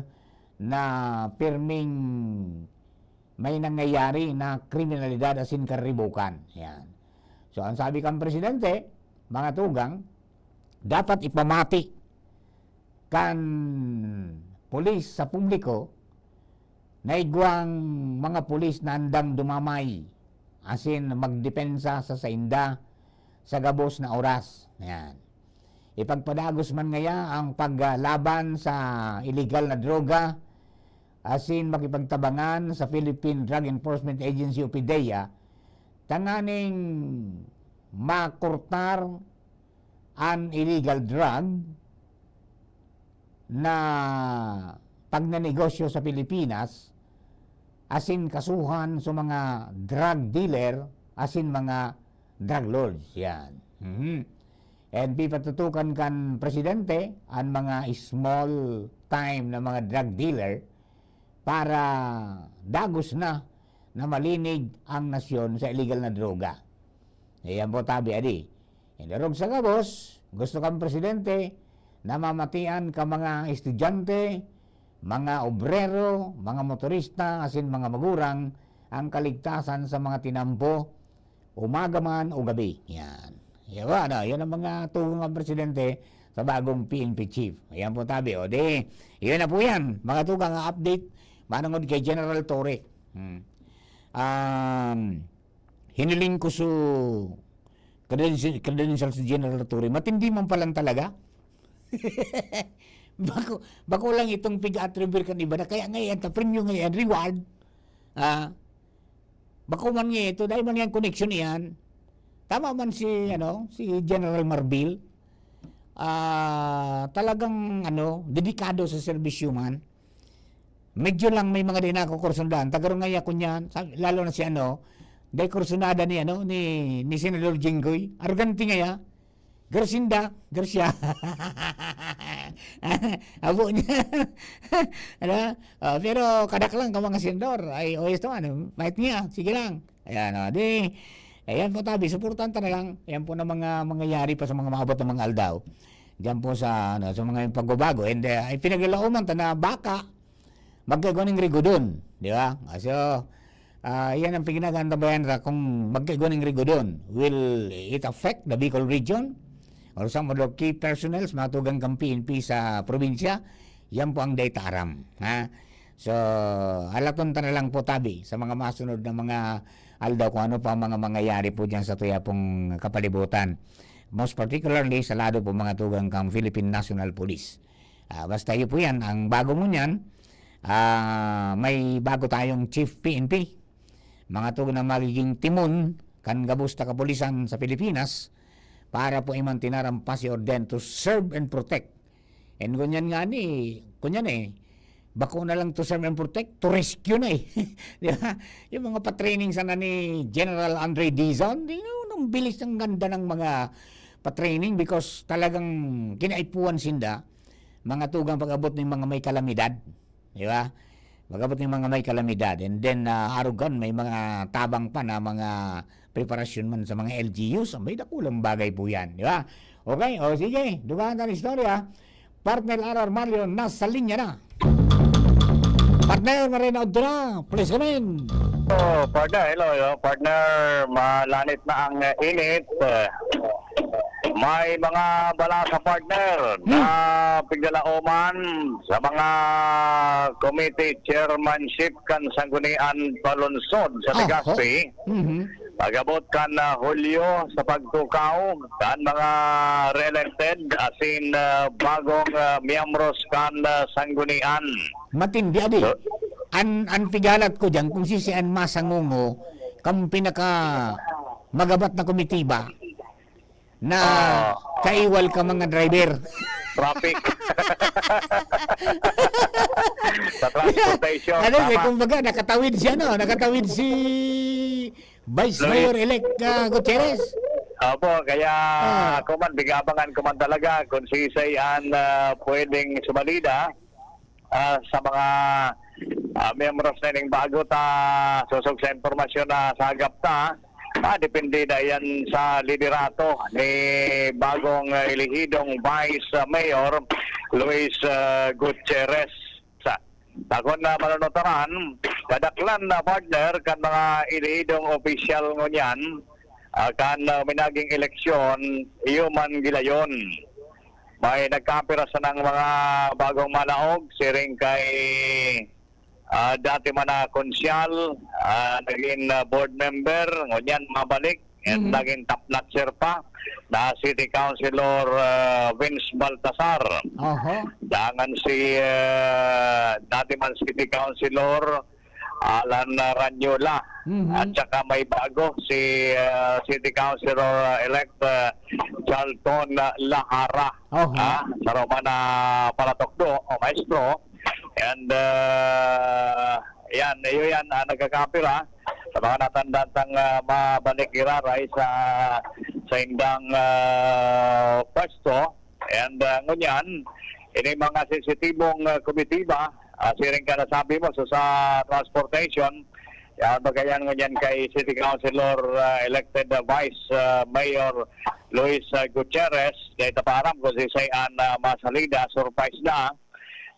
na pirming may nangyayari na kriminalidad asin karibukan. Yan. So, ang sabi kan presidente, mga tugang, dapat ipamati kan pulis sa publiko na igwang mga pulis na andam dumamay asin magdepensa sa sainda sa gabos na oras. Yan. Ipagpadagos man ngaya ang paglaban sa iligal na droga asin makipagtabangan sa Philippine Drug Enforcement Agency o PDEA tanganing makurtar an illegal drug na pagnanegosyo sa Pilipinas asin kasuhan sa mga drug dealer asin mga drug lords. Yan. Mhm. And pipatutukan kan presidente an mga small time na mga drug dealer para dagos na na malinig ang nasyon sa illegal na droga. Iyan po tabi, adi. Inarog sa gabos, gusto kan presidente na mamatian ka mga estudyante, mga obrero, mga motorista, asin mga magurang ang kaligtasan sa mga tinampo, umaga man o gabi. Yan. Yawa na, yan ang mga tugon ng presidente sa bagong P N P chief. Ayan po tabi. O di, yun na po yan. Mga tugang update, manungod kay General Torre. Hmm. Um, hiniling ko su Credential, credentials ni General Torre. Matindi man palan talaga. Bako, bako lang itong pig-atribute kan iba na kaya ngayon, ta premyo ngayon, reward. Ah, bako man nga ito, dahil man yan connection iyan. Tama man si, ano, si General Marbil. Ah, talagang, ano, dedikado sa serbisyo man. Medyo lang may mga di nakukursundahan. Tagarong nga iya, kunyan, sa-, lalo na si, ano, dahil kursunada ni, ano, ni, ni Senador Jinggoy. Arogante nga iya. Garsinda, Garcia. Abo niya. Ano? Ah, pero kadak lang ka mga senador. Ay, o, ito, ano, fight niya. Sige lang. Ayan, o, di, ayan po, tabi, suportahan ta na lang. Ayan po na mga mangyayari pa sa mga maabot na mga aldaw. Diyan po sa, ano, sa mga pagbabago. And, uh, ipinaglalaoman ta na baka magkaigwa ning rigodon, di ba? Ah, so, ah, yan ang piginagantabayan ra kung magkaigwa ning rigodon. Will it affect the Bicol region? Or some of the key personnel, mga tugang kan P N P sa probinsya? Yan po ang dai ta aram, ha? So, halaton ta na lang po, tabi, sa mga masunod na mga aldaw kung ano pa ang mga mangyayari po dyan sa tuya pong kapalibutan. Most particularly sa lado po, mga tugang, kang Philippine National Police. Ah, basta iyo po yan. Ang bago mo niyan, ah, may bago tayong Chief P N P. Mga tugang na magiging timon kan gabos na kapulisan sa Pilipinas para po iman tinarampas si Orden to serve and protect. And ngunyan nga ni, ngunyan eh, bako na lang to serve and protect, to rescue na eh. Di ba? Yung mga pa-training sana ni General Andre Dizon, di ba, ang bilis, ang ganda ng mga pa-training because talagang kinaipuhan sinda, mga tugang pag-abot ng mga may kalamidad. Di ba? Pag-abot ng mga may kalamidad. And then, ah, arugan, may mga tabang pa na mga preparasyon man sa mga L G Us. May dakulang bagay po yan. Di ba? Okay, o sige, dugaan na ang istorya. Partner R R Mario, nasa linya na. Partner, Marina Odra, please come in. Oh, partner, hello, hello. Partner, malanit na ang, eh, init. Eh, may mga balasa, partner, na piglalauman sa mga committee chairmanship kan Sanggunian Palunsod sa Ah, Legazpi. Mhm. Pag-abot kan, ah, Hulyo sa pagtukaw kan mga re-elected asin, ah, bagong, ah, miyembros kan, ah, Sanggunian. Matindi, adi. So- An, an pigalat ko diyan, kung sisi an masangungo, kang pinaka magabat na komitiba na Ah. kaiwal ka mga driver. Traffic. Sa transportation, Ano, eh, tama. Kumbaga, nakatawid siya, no? Nakatawid si Vice Luis. Mayor-elect, ah, Gutierrez. Opo, kaya Ah. ako man, bigabangan ko man talaga kung sisay an, ah, pwedeng sumalida, ah, sa mga, ah, miyembros na ining bago ta sosog sa impormasyon na sa agap ta. Ah, depende na yan sa liderato ni bagong, ah, elehidong Vice Mayor Luis, ah, Gutierrez. Sa takon na manunutaran, kadaklan na, partner, kan mga elehidong opisyal ngunyan, ah, kan, ah, minaging eleksyon, iyo man gilayon. May nagkapira sanang mga bagong malaog, siring kay, ah, dati man na konsyal, ah, naging, ah, board member, ngunyan mabalik, and Mhm. naging top notcher pa na City Councilor, ah, Vince Baltasar. Oho. Dangan si, ah, dati man City Councilor Alan Ranyola. Mhm. At saka may bago si, ah, City Councilor-elect, ah, Charlton Lahara. Oho. Ah, sa Roma na palatukdo o maestro. And, ah, yan, iyo yan, ah, nagkakapira sa mga natandaan tang, ah, mabalik giraray sa, sa indang, ah, pwesto. And, ah, ngunyan, ini mga sensitibong, ah, komitiba, ah, siring ka nasabi mo, so sa transportation, yan, bagayan ngunyan kay City Councilor, ah, elected, ah, Vice, ah, Mayor Luis, ah, Gutierrez, dahil tapaaram kung si Sayan, ah, masalida, surprise na.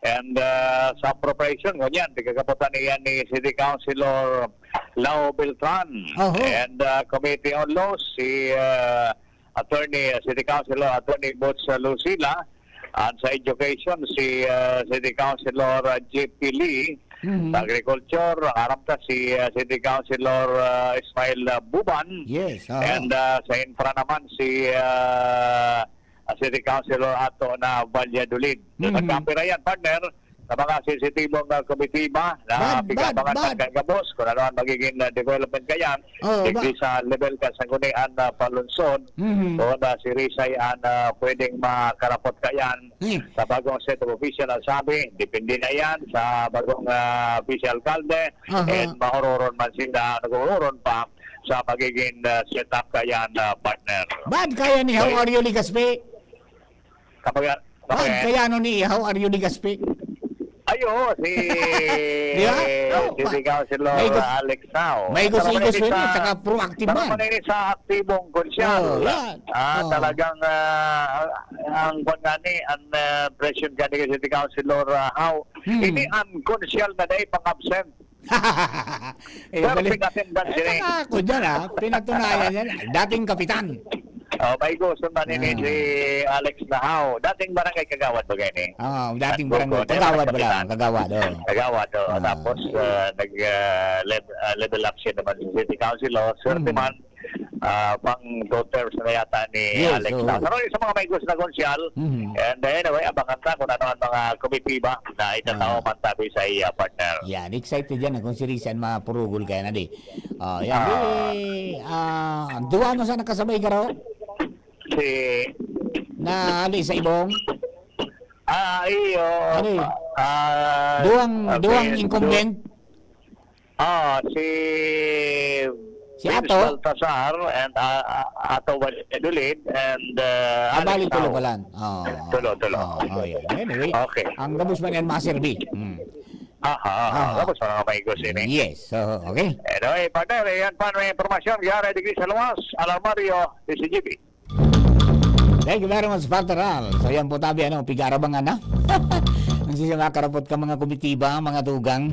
And, ah, sa appropriation, ngunyan, pigkakapotan niya ni City Councilor Lau Beltran. Oho. And, ah, Committee on Laws, si, ah, Attorney, City Councilor Attorney Boots Lucila, at sa Education, si, ah, City Councilor, ah, J P Lee, Mhm. Sa agriculture, ang harap ta si, ah, City Councilor, ah, Ismael, ah, Buban. Yes, aha. And, ah, sa infra naman si, ah, ah, City Councilor ato na Valladolid. So, Mhm. nagkapira yan, partner, sa mga sensitibong, ah, komitiba na Bad, bad, pigaabangan bad. man kan gabos kung ano ang magiging, ah, development kayan, Oh, digdi ba- sa level kan Sangguniang, ah, Panlungsod, Mhm. doon na si Rizal ang, ah, pwedeng makarapot kayan Hmm. sa bagong set of official. Ang sabi, depende na yan sa bagong, ah, vice alkalde. Aha. And mahururon man sila, naghuhuron pa sa magiging, ah, setup kayan, ah, partner. Bad kaya ni How Okay. are you, Legaspi? Kapag, Bad kapag, kaya ano ni How are you, Legaspi? Ay, oo, si, Di ba? Oh, si ba- Councilor may gus-, Alex Sao. may Tama gusto-gusto ni yun, sa tsaka proactive Tama man. man yun sa aktibong konsyal. Oh, yan. Ah, Oh. talagang, ah, ang, ang kwan nga ni, ang, ah, presyon ka ni City Councilor, ah, How, Hmm. ini ang konsyal na dahil pang-absent. Eh, Pero balik. Pinatindan Ay, din eh. Naka ako dyan, ah. Pinatunayan yan. Dating kapitan. Oh, may gusto man ini Ah. si Alex Nahao. Dating barangay kagawad ba gani? Ah, dating At barangay Bukod, kagawad eh, ba lang? Kapitan. Kagawad, oh. Kagawad, oh. Ah. Tapos, ah, nag, ah, lev-, ah, level up siya naman sa city council, oh. Swerte Hmm. man, ah, pang two terms na yata ni Yes, Alex oo. Nahao. Pero yung sa mga may gusto na konsyal, Mhm. and, eh, anyway, abangan ta kung ano ang mga komitiba na itatao Ah. man tabi sa iya, partner. Yan, excited yan, eh, kung si Rizal mapurugol kaya na di. Ah, yan. Ah. Di, ah, duwa mo sa nakasabay ka raw? Si Na ali sa ibong? Ah, iyo. Ano eh? Ah, Duwang, ah, duwang si incumbent? Ah, si Si Vince Ato? Baltasar and, ah, ah, Ato Valladolid and, ah, Ah, Alex bali tulo Tao. pala. Oo, oo. Tulo, tulo. Oo, oo, yun. Anyway, Okay. ang gabos man yan, Master B. Hmm. Aha, aha. Aha. Tapos mga amigos ini. Yes. So, okay. Anyway, partner, yan pa may impormasyon. Giyara digdi sa luwas. Alarmario, D C G B. Thank you very much, Partner Al. So, yan po tabi, ano, pig-arabangan na. Ang sisya makarapot ka mga komitiba, mga tugang,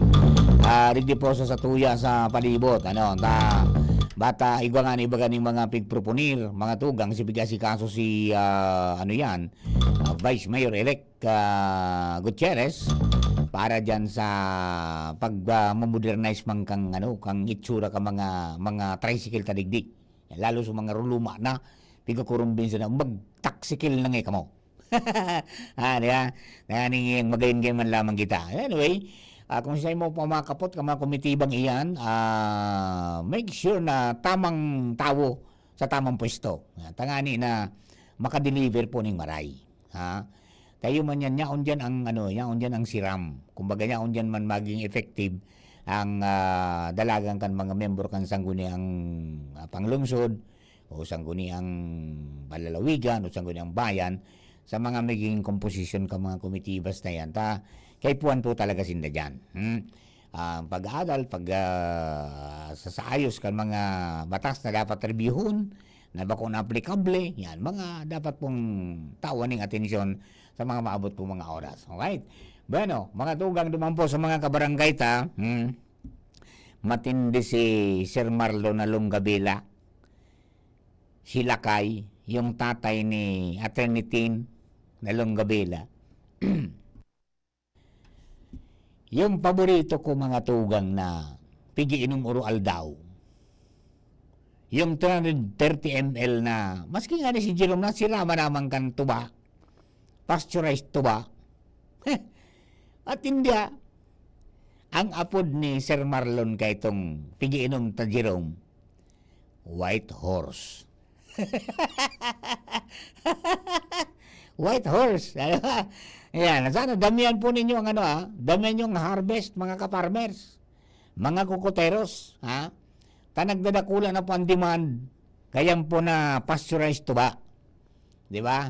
ah, digdi po sa satuya sa palibot, ano, ta, bata, igwa nga ni iba ganing mga pigproponir, mga tugang, si pig-asikaso si, ah, ano yan, ah, Vice Mayor-elect, ah, Gutierrez, para dyan sa pag, ah, mamodernize man kang, ano, kang itsura ka mga, mga tricycle ta digdi. Lalo sa mga ruluma na, pigakurumbinsi na, mag-taxicil na nga kamo. Ah, di ba? Nganing magayon-gayon man lamang kita. Anyway, ah, kung sa imo pa makapot ka mga komitibang iyan, ah, make sure na tamang tawo sa tamang pwesto. Ah, tangani na makadeliver po ning maray. Ha? Kayo man yan, yaon dyan ang, ano, yaon dyan ang siram. Kumbaga, yaon dyan man maging effective ang, ah, dalagan kan mga miyembro kan sangguniang, ah, panglungsod o sangguniang palalawigan o sangguniang bayan sa mga magiging komposisyon kan mga komitibas na yan. Ta, kaipuhan po talaga sinda dyan. Hmm? Ah, pag-aadal, pag, ah, sasaayos kan mga batas na dapat rebyuhon, na bako na aplikable, yan, mga dapat pong tawan ning atensyon sa mga maabot pong mga oras. Alright? Bueno, mga tugang duman po sa mga kabarangay ta, hmm, matindi si Sir Marlon na Longabela, si Lakay, yung tatay ni Attorney Tin na Longabela. Yung paborito ko, mga tugang, na pigiinom oro aldaw. Yung two hundred thirty M L na, maski nga ni si Jerome na, sira man naman kan tuba, pasteurized tuba. At hindi, ah, ang apod ni Sir Marlon kay itong pigiinom ta Jerome, White Horse. White Horse. Ano ba? Ayan, sana damihan po ninyo ang ano, ah, damihan yung harvest, mga ka-farmers, mga kukuteros, ha? Ta nagdadakula na po ang demand, kaya po na pasteurized tuba. Di ba?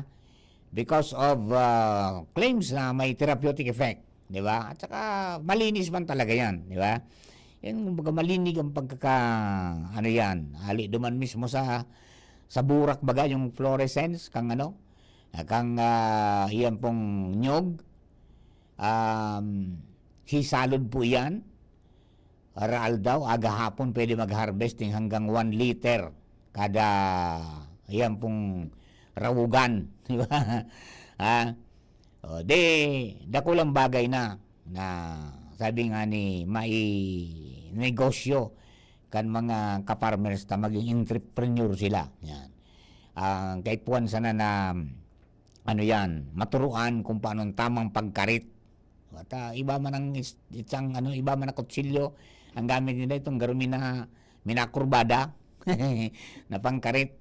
Because of, ah, claims na may therapeutic effect, di ba? At saka malinis man talaga yan, di ba? Yan, kumbaga, malinig ang pagkaka-, ano yan, hali duman mismo sa, sa burak baga, yung fluorescence, kang ano, ah, kang, ah, iyan pong nyog, um, hisalod po yan, Aral daw, aga hapon pwede mag-harvesting hanggang one liter kada, ayan pong rawugan, di ba? Ha? O, di, dakulang bagay na, na sabi nga ni, mai-negosyo kan mga ka-farmers ta maging entrepreneur sila. Yan. Ang kaipuhan sana na, ano yan, maturuan kung paano ang tamang pagkarit. At, ah, iba man ang is-, isang, ano, iba man ang kutsilyo, ang gamit nila itong garo mina-, minakurbada na pangkarit.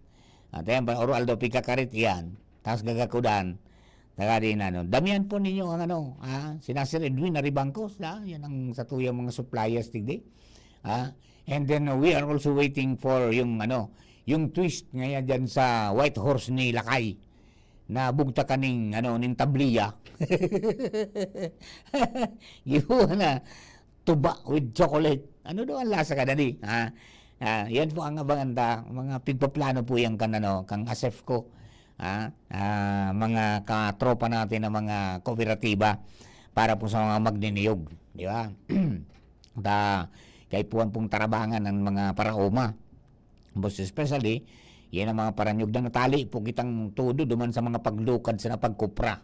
At ayan, ba, oro aldaw pigkakarit, iyan. Tapos gagakudan. Taga din, ano. Damihan po ninyo ang, ano, ah, sina Sir Edwin Naribangcos, ah, yan ang satuyang mga suppliers, tigdi. Ah, and then, uh, we are also waiting for yung, ano, yung twist ngayon dyan sa White Horse ni Lakay. Na bugtakan ning, ano, ning tabliya. Gibuhan na tuba with chocolate. Ano daw ang lasa ka, dali? Ha? Ah, yan po ang abangan ta. Mga pigpaplano po yan kan, ano, kang ASEFCO. Ha? Ah, mga katropa natin na mga kooperatiba para po sa mga magniniyog, di ba? Ta, kaipuhan pong tarabangan ang mga paraoma. Most especially, yan ang mga paranyog na natali po kitang todo duman sa mga paglukad sa napagkupra.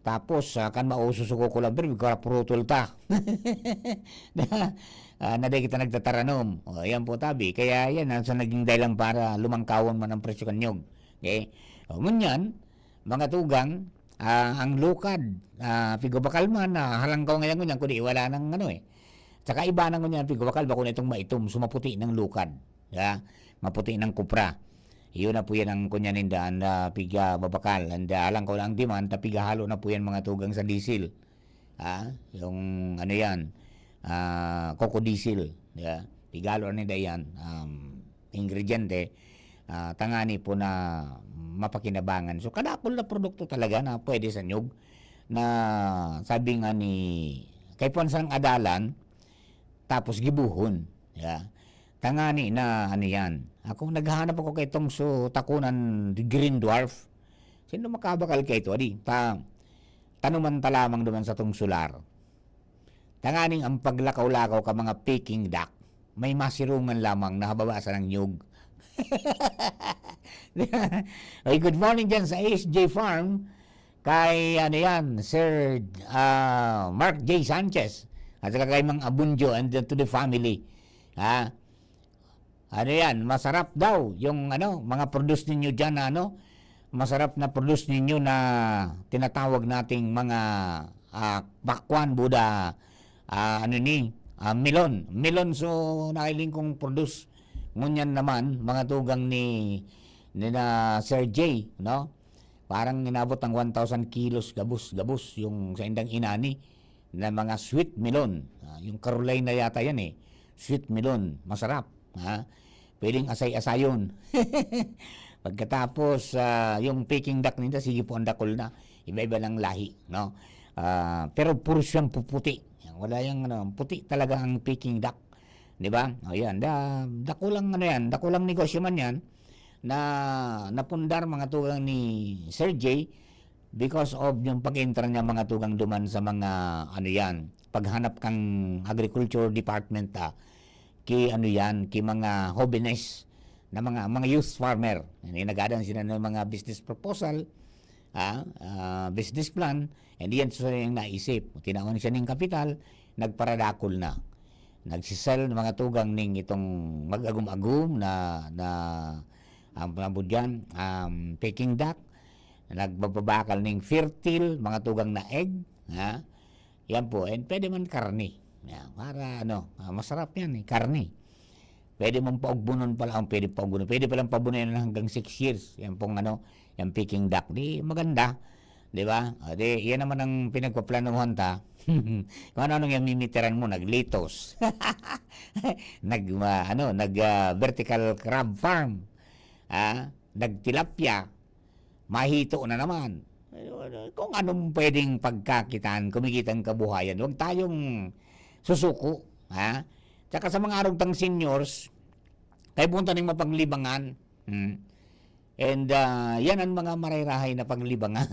Tapos, ah, kan mauso sa kukulang, pero karapurutol ta. Na, ah, na di kita nagtataranom. O, yan po, tabi. Kaya yan, ang sa naging dahilan para lumangkawan man ang presyo kan nyog. Okay? O, ngunyan, mga tugang, ah, ang lukad, ah, pigobakal man, na halangkaw ngayon ngunyan, kundi wala nang ano eh. Tsaka iba na ngunyan, pigobakal, bako na itong maitom, sumaputi ng lukad. Ya, maputi ng kupra. Iyon na po yan ang kunya ninda, ang, ah, piga babakal. And, ah, alang ko lang demand, ta pigahalo na po yan mga tugang sa diesel. Ah, yung ano yan, ah, coco diesel. Ya, pigahalo na ninda yan. Um, ingrediente, ah, tangani po na mapakinabangan. So, kadakol na produkto talaga na pwede sa nyog na sabi nga ni, kay Ponsang Adalan, tapos gibuhon. Ya. Tangani na ano yan. Ako, naghahanap ako kay tong so, takunan green dwarf. Sino makabakal kay ito? Adi, ta, tanuman ta lamang duman sa tong solar. Tanganing ang paglakaw-lakaw ka mga Peking duck, may masirungan lamang na hababa sa nang nyug. Oy, good morning dyan sa S J Farm. Kay, ano yan, Sir, ah, Mark J Sanchez. At saka kay Mang Abunjo and to the family. Ha? Ano yan, masarap daw yung, ano, mga produce ninyo dyan na, ano, masarap na produce ninyo na tinatawag nating mga, ah, pakwan, buda, ah, ano ni, ah, melon. Melon, so, nailing kong produce. Ngunyan naman, mga tugang ni, ni na Sir J, no? Parang inabot ang one thousand kilos gabos, gabos yung sa indang inani na mga sweet melon. Ah, yung Carolina yata yan eh. Sweet melon, masarap. Ha? Pwedeng asay-asayon. Pagkatapos, ah, yung Peking duck ninda, sige po ang dakol na. Iba-iba ng lahi, no? Ah, pero puro siyang puputi. Yan, wala yung ano, puti talaga ang Peking duck. Di ba? O yan, da, dakulang ano yan, dakulang negosyo man yan na napundar mga tugang ni Sir J because of yung pag-entra niya mga tugang duman sa mga ano yan, paghanap kang agriculture department, ah, ki ano yan, ki mga hobenes na mga mga youth farmer. Yan, nagadan sila ng mga business proposal, ah, ah, business plan, and yan sa yung naisip. Tinawan siya ning kapital, nagparadakol na. Nagsisell mga tugang ning itong mag-agum-agum na, na, ang panabod dyan, um, Peking duck, nagbababakal ning fertile, mga tugang na egg, ha? Yan po, and pwede man karne. Yan, para ano, ah, masarap yan eh, karne. Pwede mong paugbunon pala, ang pwede paugbunon. Pwede palang pabunayan hanggang six years. Yan pong ano, yung Peking duck. Di maganda. Di ba? O, di, yan naman ang pinagpaplanuhan ta. Kung ano-ano yung mimitiran mo, naglitos. nag, ah, ano, nag, ah, vertical crab farm. Ah, nagtilapia. Mahito na naman. Kung anong pwedeng pagkakitaan, kumikitang kabuhayan, huwag tayong susuko, ha? Tsaka sa mga arog tang seniors, kay punta ning mapaglibangan. Hmm. And, ah, yan ang mga marayrahay na paglibangan.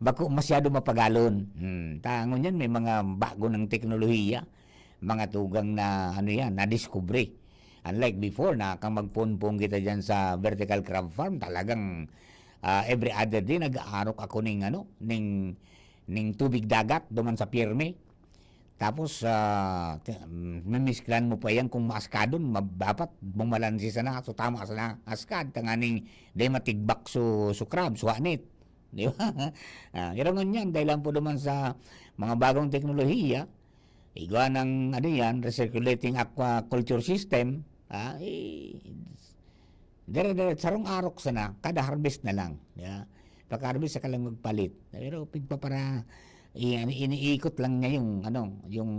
Bako masyado mapagalon. Hmm. Tangon yan, may mga bago ng teknolohiya, mga tugang na, ano yan, nadiskubre. Unlike before, na kang magpunpong kita dyan sa vertical crab farm, talagang, ah, every other day, nag-aarok ako ning, ano, ning, ning tubig dagat duman sa pirmi. Tapos, ah, ti-, mm, mimisklan mo pa yan kung maaskadon, mab-, dapat bumalanse sana, so tama sana askad, tanganing di matigbak so, so crab, so hanit. Di ba? Ah, irangon yan, dahil lang po naman sa mga bagong teknolohiya, igwa ng, ano yan, recirculating aquaculture system, ah, eh, dire-dire, sarong arok sana, kada harvest na lang. Yeah. Pagka-harvest, saka lang magpalit. Pero pigpapara-, i-, ano, iniikot lang niya yung, ano, yung,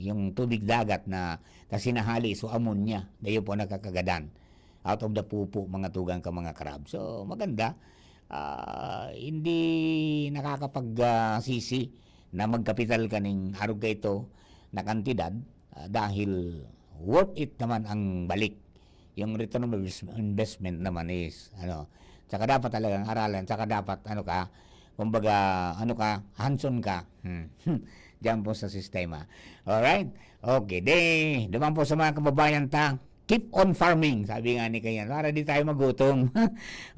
yung tubig dagat na, kasi nahali, so ammonia, na yun po nakakagadan. Out of the pupo, mga tugang ka mga crab. So, maganda. Ah, hindi nakakapag, ah, sisi na magkapital ka ning arog ka ito na kantidad, ah, dahil worth it naman ang balik. Yung return of invest-, investment naman is, ano, tsaka dapat talagang aralan, tsaka dapat, ano ka, kumbaga, ano ka, hands-on ka. Hmm. Diyan po sa sistema. Alright? Okay. De, naman po sa mga kababayan ta, keep on farming, sabi nga ni Kayan, para di tayo magutom.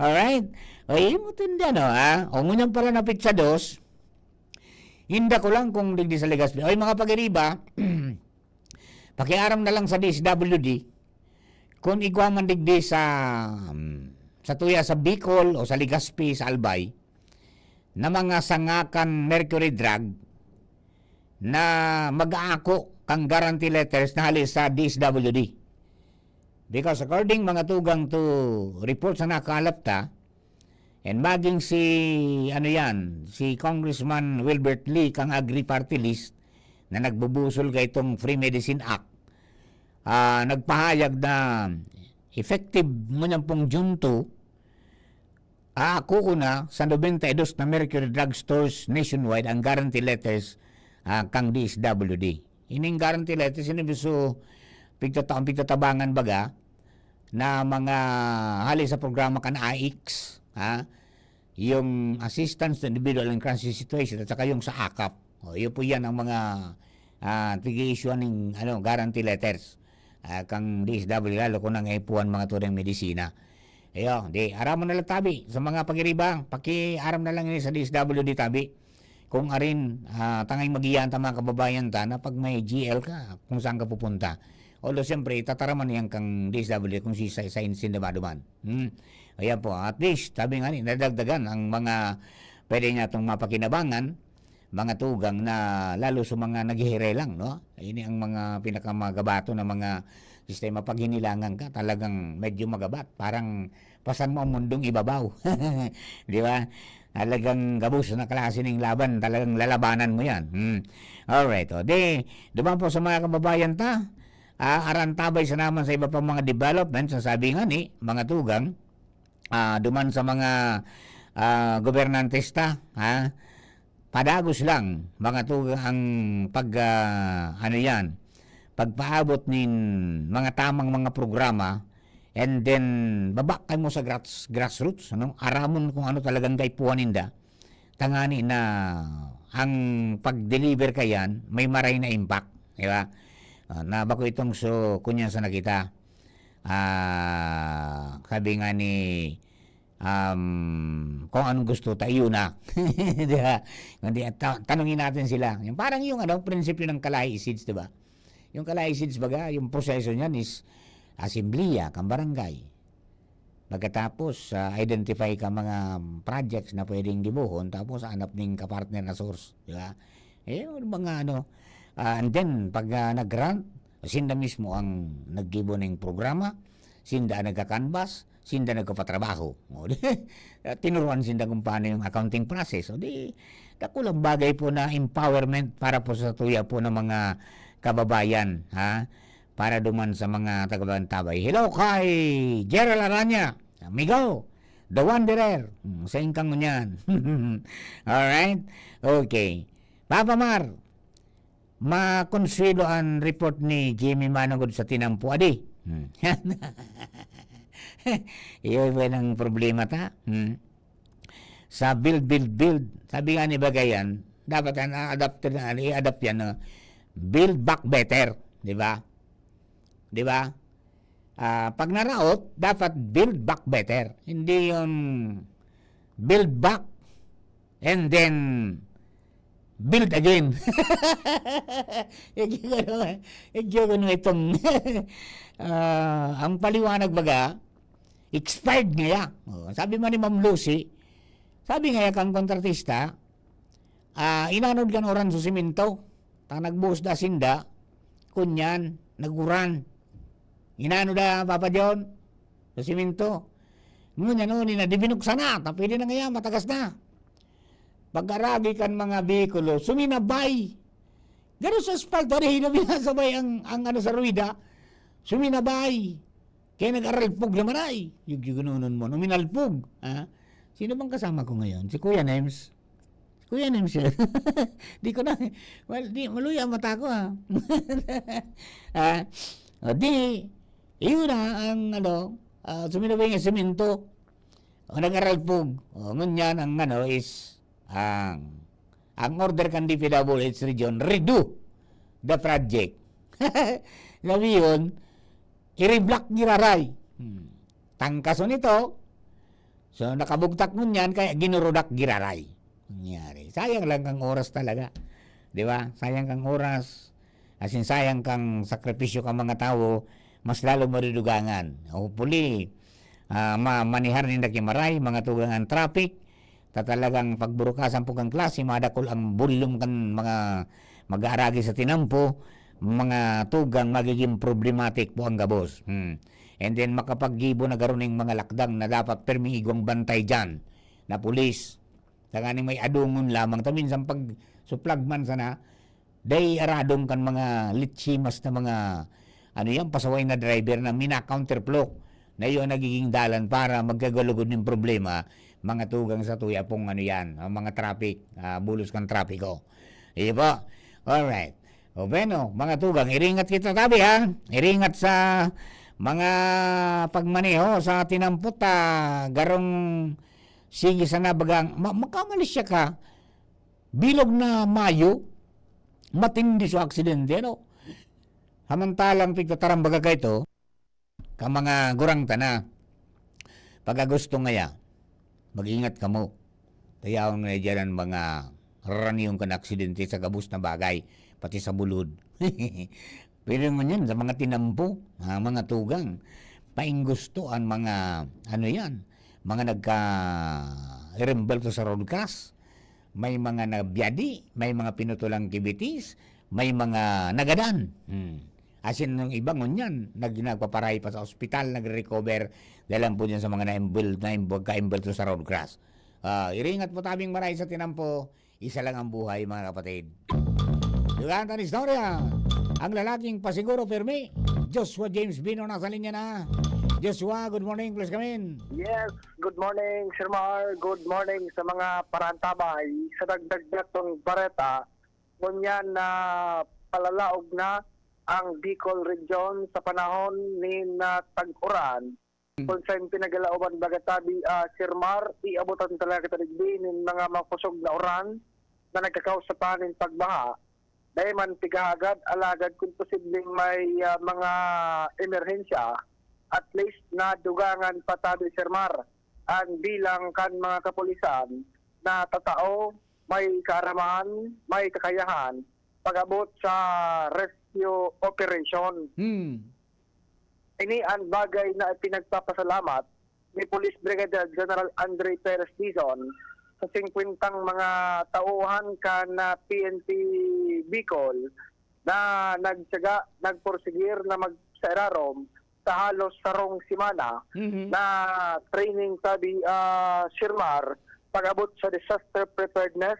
Alright? O, yun mo tindi, ano, ha? O, ngunyan pala na pizza dos, hinda ko lang kung digdi sa Legazpi. Oy, mga pag-iriba, pakiaram na lang sa D S W D, kung igwa man digdi sa, um, sa tuya sa Bicol o sa Legazpi, sa Albay, na mga sangakan mercury drug na mag-aako kang guarantee letters na hali sa D S W D. Because according, mga tugang, to reports na nakalap ta, and maging si, ano yan, si Congressman Wilbert Lee kang Agri Party List na nagbubusol ka itong Free Medicine Act, ah, nagpahayag na effective ngunyan pong June two, aako ko na sa nobenta y dos na Mercury Drug Stores nationwide ang guarantee letters, ah, kang D S W D. Ining guarantee letters, ini gusto pigtata-, pigtatabangan baga na mga hali sa programa kan A I C S, ha? Yung Assistance to Individual in Crisis Situation at saka yung sa akap. O, yun po yan ang mga, ah, tig-i-issue ning, ano, guarantee letters. Ah, kang D S W, lalo kung nangaipuhan mga tunay medisina. Ayo, di, aram mo na lang tabi. Sa mga pag-iriba, pakiaram na lang ini sa D S W D tabi. Kung arin, ah, tangay magiyan ta mga kababayan ta na pag may G L ka, kung saan ka pupunta. Although, siyempre, itataraman niyan kang D S W D kung si sa, sa insin na maduman. Hmm. Ayan po, at least, sabi nga ni, nadagdagan ang mga pwede niya itong mapakinabangan, mga tugang na lalo sa mga naghihirelang, no? Ini ang mga pinakamagabato na mga sistema. Pag hinilangan ka, talagang medyo magabat. Parang pasan mo ang mundong ibabaw. Di ba? Talagang gabos na klase ng laban. Talagang lalabanan mo yan. Hmm. Alright. O, di, duman po sa mga kababayan ta, ah, arantabay sa naman sa iba pang mga development, sasabi nga ni, mga tugang, ah, duman sa mga, ah, gobernantes ta, ha? Padagos lang, mga tugang, ang pag, ah, ano yan, pagpaabot nin mga tamang mga programa, and then, baba kayo mo sa grass-, grassroots, ano? Aramon kung ano talagang kaipuhan ninda. Tangani na ang pag-deliver kayan, may maray na impact, di ba? Ah, na bako itong so, kunyan sa nakita. Ah, sabi nga ni, um, kung anong gusto ta, iyon na. Di ba? Kundi, ta-, tanungin natin sila. Yung parang yung, ano, prinsipyo ng Kalahi Seeds, di ba? Yung Kalahi Seeds, baga, yung proseso niyan is asemblea, kang barangay. Pagkatapos, ah, identify ka mga projects na pwedeng gibohon, tapos hanap ning kapartner na source, di ba? Eh, yung mga ano, ah, and then, pag, ah, nag-grant, sinda mismo ang naggibo ning programa, sinda ang nagka-canvas, sinda nagpapatrabaho. O, di, tinuruan sinda kung paano yung accounting process. O, di, dakulang bagay po na empowerment para po sa tuya po ng mga kababayan, ha? Para duman sa mga taga-Bantabay. Hello kay Gerald Aranya, amigo, The Wanderer. Hmm, sa ingkang ngunyan. Alright? Okay. Papa Mar, makonsuelo an report ni Jimmy Manugod sa tinampo, adi. Hmm. Iyo ba ang problema ta? Hmm. Sa build, build, build. Sabi nga ni Bagayan, dapat yan, a-adapt na, i-adapt yan, no? Build back better, di ba? Di ba? Ah, pag naraot, dapat build back better. Hindi yung build back and then build again. Igyo ko naman, igyo ko naman itong, ah, ang paliwanag baga, expired ngaya. Oh, sabi man ni Ma'am Lucy, sabi ngaya kang kontratista, ah, inanod kan uran sa simento. Ta nagbuhos da sinda, kunyan, naguran. Inanod da, Papa John, sa simento. Ngunyan, oh, ni na, di binuksan na. Ta pwede na ngaya, matagas na. Pag-aragi kan mga bihikulo, suminabay. Garo sa asfalto, ari, hinabi na sabay ang, ang ano sa ruwida. Suminabay. Kaya nag-aralpog naman ay. Yung gigunonon mo, uminalpog. Ha? Sino bang kasama ko ngayon? Si Kuya Nems? Si Kuya Nems yun. Di ko na, well, di, maluya ang mata ko, ha? Ha? O, di, yun na ang, ano, ah, suminabay nga simento. O, nag-aralpog. O, ngunyan, ang, ano, is, ang, ang order kan D P W H region, redo the project. Sabi yun, i-reblock giraray. Hmm. Tangkason ito. So, nakabugtak ngunyan, kaya ginurudak giraray. Nangyari. Sayang lang kang oras talaga. Di ba? Sayang kang oras. As in, sayang kang sakripisyo kang mga tawo. Mas lalo madudugangan. Hopefully, ah, ma-, manihar ninda ki maray, mga tugang ang traffic. Ta talagang pagburukasan po kang klase, madakul ang volume kan mga mag-aaragi sa tinampo, mga tugang, magiging problematic po ang gabos. Hmm. And then, makapaggibo na garo ning mga lakdang na dapat pirming igwang bantay diyan na pulis. Tanganing may adungon lamang. Ta minsan pag suplag man sana, day aradong kan mga lichimas na mga, ano yan, pasaway na driver na mina-counterflow. Na yun ang nagiging dalan para magkagalugod ng problema, mga tugang sa tuya pong ano yan, ang mga traffic, ah, bulos kan trapiko. Iyo po. Alright. O bueno, mga tugang, iringat kita tabi ha. Iringat sa mga pagmaneho sa tinampot, ah, garong sige sana bagang, ma-, makamalis siya ka. Bilog na mayo, matindi sa aksidente, ano? Samantalang pigtatarambaga ka ito, ka mga gurang tana, pag Agosto ngaya, mag-ingat kamo. Tayawon ngaya diyan ang mga raraniyon kan aksidente sa gabos na bagay, pati sa bulod. Pero ngunyan, sa mga tinampo, ah, mga tugang, painggusto ang mga, ano yan, mga nagka-, irimbalto sa road crash. May mga nabyadi, may mga pinutulang kibitis, may mga nagadan. Hmm. Asin yung iba ngunyan, nag-, nagpaparay pa sa ospital, nagre-recover, dahil lang po dyan sa mga na-embol-, na-embol-, ka-embol to sa road crash. Ah, iringat po tabing maray sa tinampo, isa lang ang buhay, mga kapatid. Dugaan tan istorya, ang lalaking pasiguro pirmi, Joshua James Bino nasa linya na. Joshua, good morning, please come in. Yes, good morning, Sir Mar. Good morning sa mga parantabay. Sa dagdag natong bareta, ngunyan na palalaog na ang Bicol Region sa panahon ni na tag-uran. Kung sa pinagalaoban baga tabi, ah, Sir Mar, iabotan talaga kita digdi nin mga makosog na uran na nagkakausa pa nin pagbaha. Dai man pigahagad, alagad kung posibleng may, ah, mga emerhensya, at least nadugangan pa tabi, Sir Mar, ang bilang kan mga kapulisan na tatao may kaaramahan, may kakayahan pag-abot sa rescue operation. Hmm. Ini ang bagay na ipinagpapasalamat ni Police Brigadier General Andre Perez Dizon sa singkwentang mga tauhan kan, ah, P N P Bicol na nagtyaga, nagporsigir na mag-, sa irarom sa halos sarong semana Mhm. na training tabi, ah, Sir Mar, pag-abot sa disaster preparedness,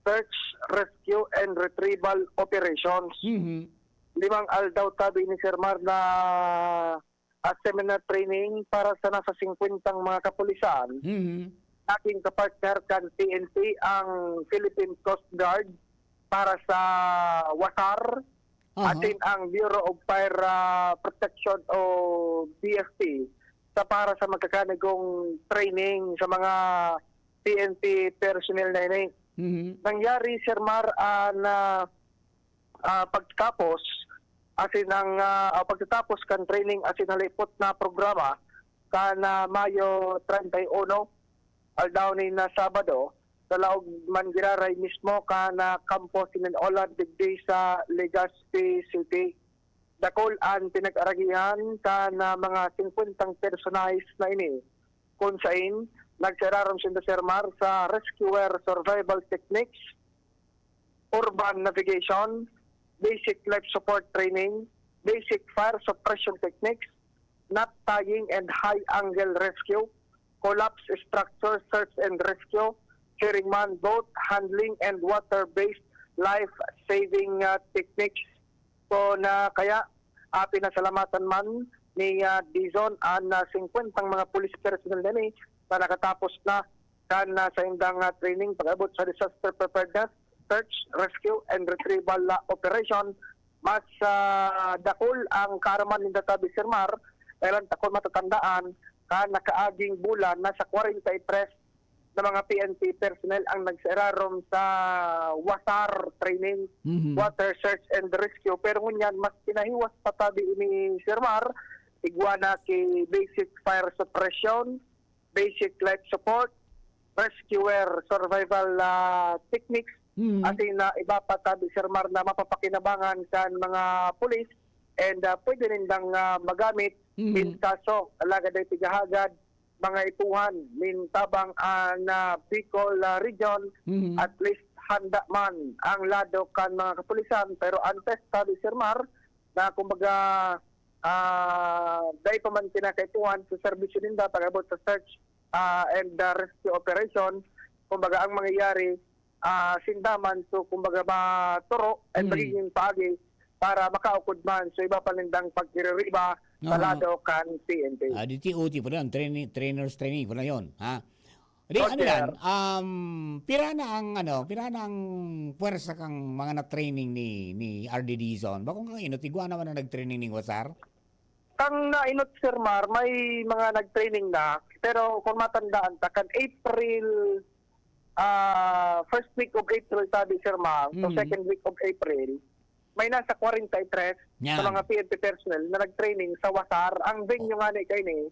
search, rescue, and retrieval operations. Mhm. Limang aldaw tabi ni Sir Mar na, ah, seminar training para sa nasa singkwentang mga kapulisan. Mhm. Naging kapartner kan P N P ang Philippine Coast Guard para sa WASAR, Aha. asin ang Bureau of Fire, ah, Protection o B F P sa para sa magkakanigong training sa mga P N P personnel na ini. Mhm. Nangyari, Sir Mar, ah, na, ah, pagtapos, asin ang, ah, ah, pagtatapos kan training asin halipot na programa kan, ah, Mayo treinta y uno, aldaw ni na Sabado, sa laog man giraray mismo kan, ah, kampo si Nin Olad digdi sa Legazpi City. Dakul an pinag-aragihan kan, ah, mga singkwentang personahe na ini, kun sain nagsairarom sinda, Sir Mar, sa rescuer survival techniques, urban navigation, basic life support training, basic fire suppression techniques, knot tying and high angle rescue, collapse structure search and rescue, ferryman, boat handling, and water-based life-saving, ah, techniques. So, na kaya, ah, pinasalamatan man ni, ah, Dizon an, ah, singkwentang mga police personnel na ini na nakatapos na kan, ah, saindang, ah, training pag-abot sa disaster preparedness, search, rescue, and retrieval, ah, operation. Mas, ah, dakul ang kaaraman ninda, tabi, Sir Mar, kailan ta kung matatandaan, kan nakaaging bulan, nasa kwarenta y tres na mga P N P personnel ang nagsairarom sa WASAR training, Mhm. Water Search and Rescue. Pero ngunyan, mas pinahiwas pa, tabi, ini, Sir Mar, igwa na ki basic fire suppression, basic life support, rescuer survival, ah, techniques, Mhm. asin na iba pa, tabi, Sir Mar, na mapapakinabangan kan mga pulis and, ah, pwede nindang, ah, magamit Mhm. in kaso alagad ay tigahagad mga ipuhan nin tabang, ah, na Bicol, ah, region, Mhm. at least handa man ang lado kan mga kapulisan. Pero antes, tabi, Sir Mar, na kumbaga, ah, dai pa man kinakaipuhan sa serbisyo ninda pag-abot sa search, ah, and, ah, rescue operation. Kumbaga, ang mangyayari, ah, sinda man, so, kumbaga, maturo and Mm. magiging paagi para makaukod man. So, iba pa nindang pagkiririba sa Oo. lado kan P N P. Ah, di T O T pa lang, training, trainers training pa lang yun, ha? Di, Oh, ano sir. yan? Um, pira na ang, ano, pira na ang pwersa kang mga na-training ni, ni R D Dizon? Bakong kang inot, igwa naman na nag-training ning WASAR? Kang nainot, Sir Mar, may mga nag-training na. Pero kung matandaan ta, kan April, ah, first week of April, tabi, Sir Mar, so Mm. second week of April, may nasa kwarenta y tres Yan. sa mga P N P personnel na nag-training sa WASAR. Ang venue Oh. nga ni kaini,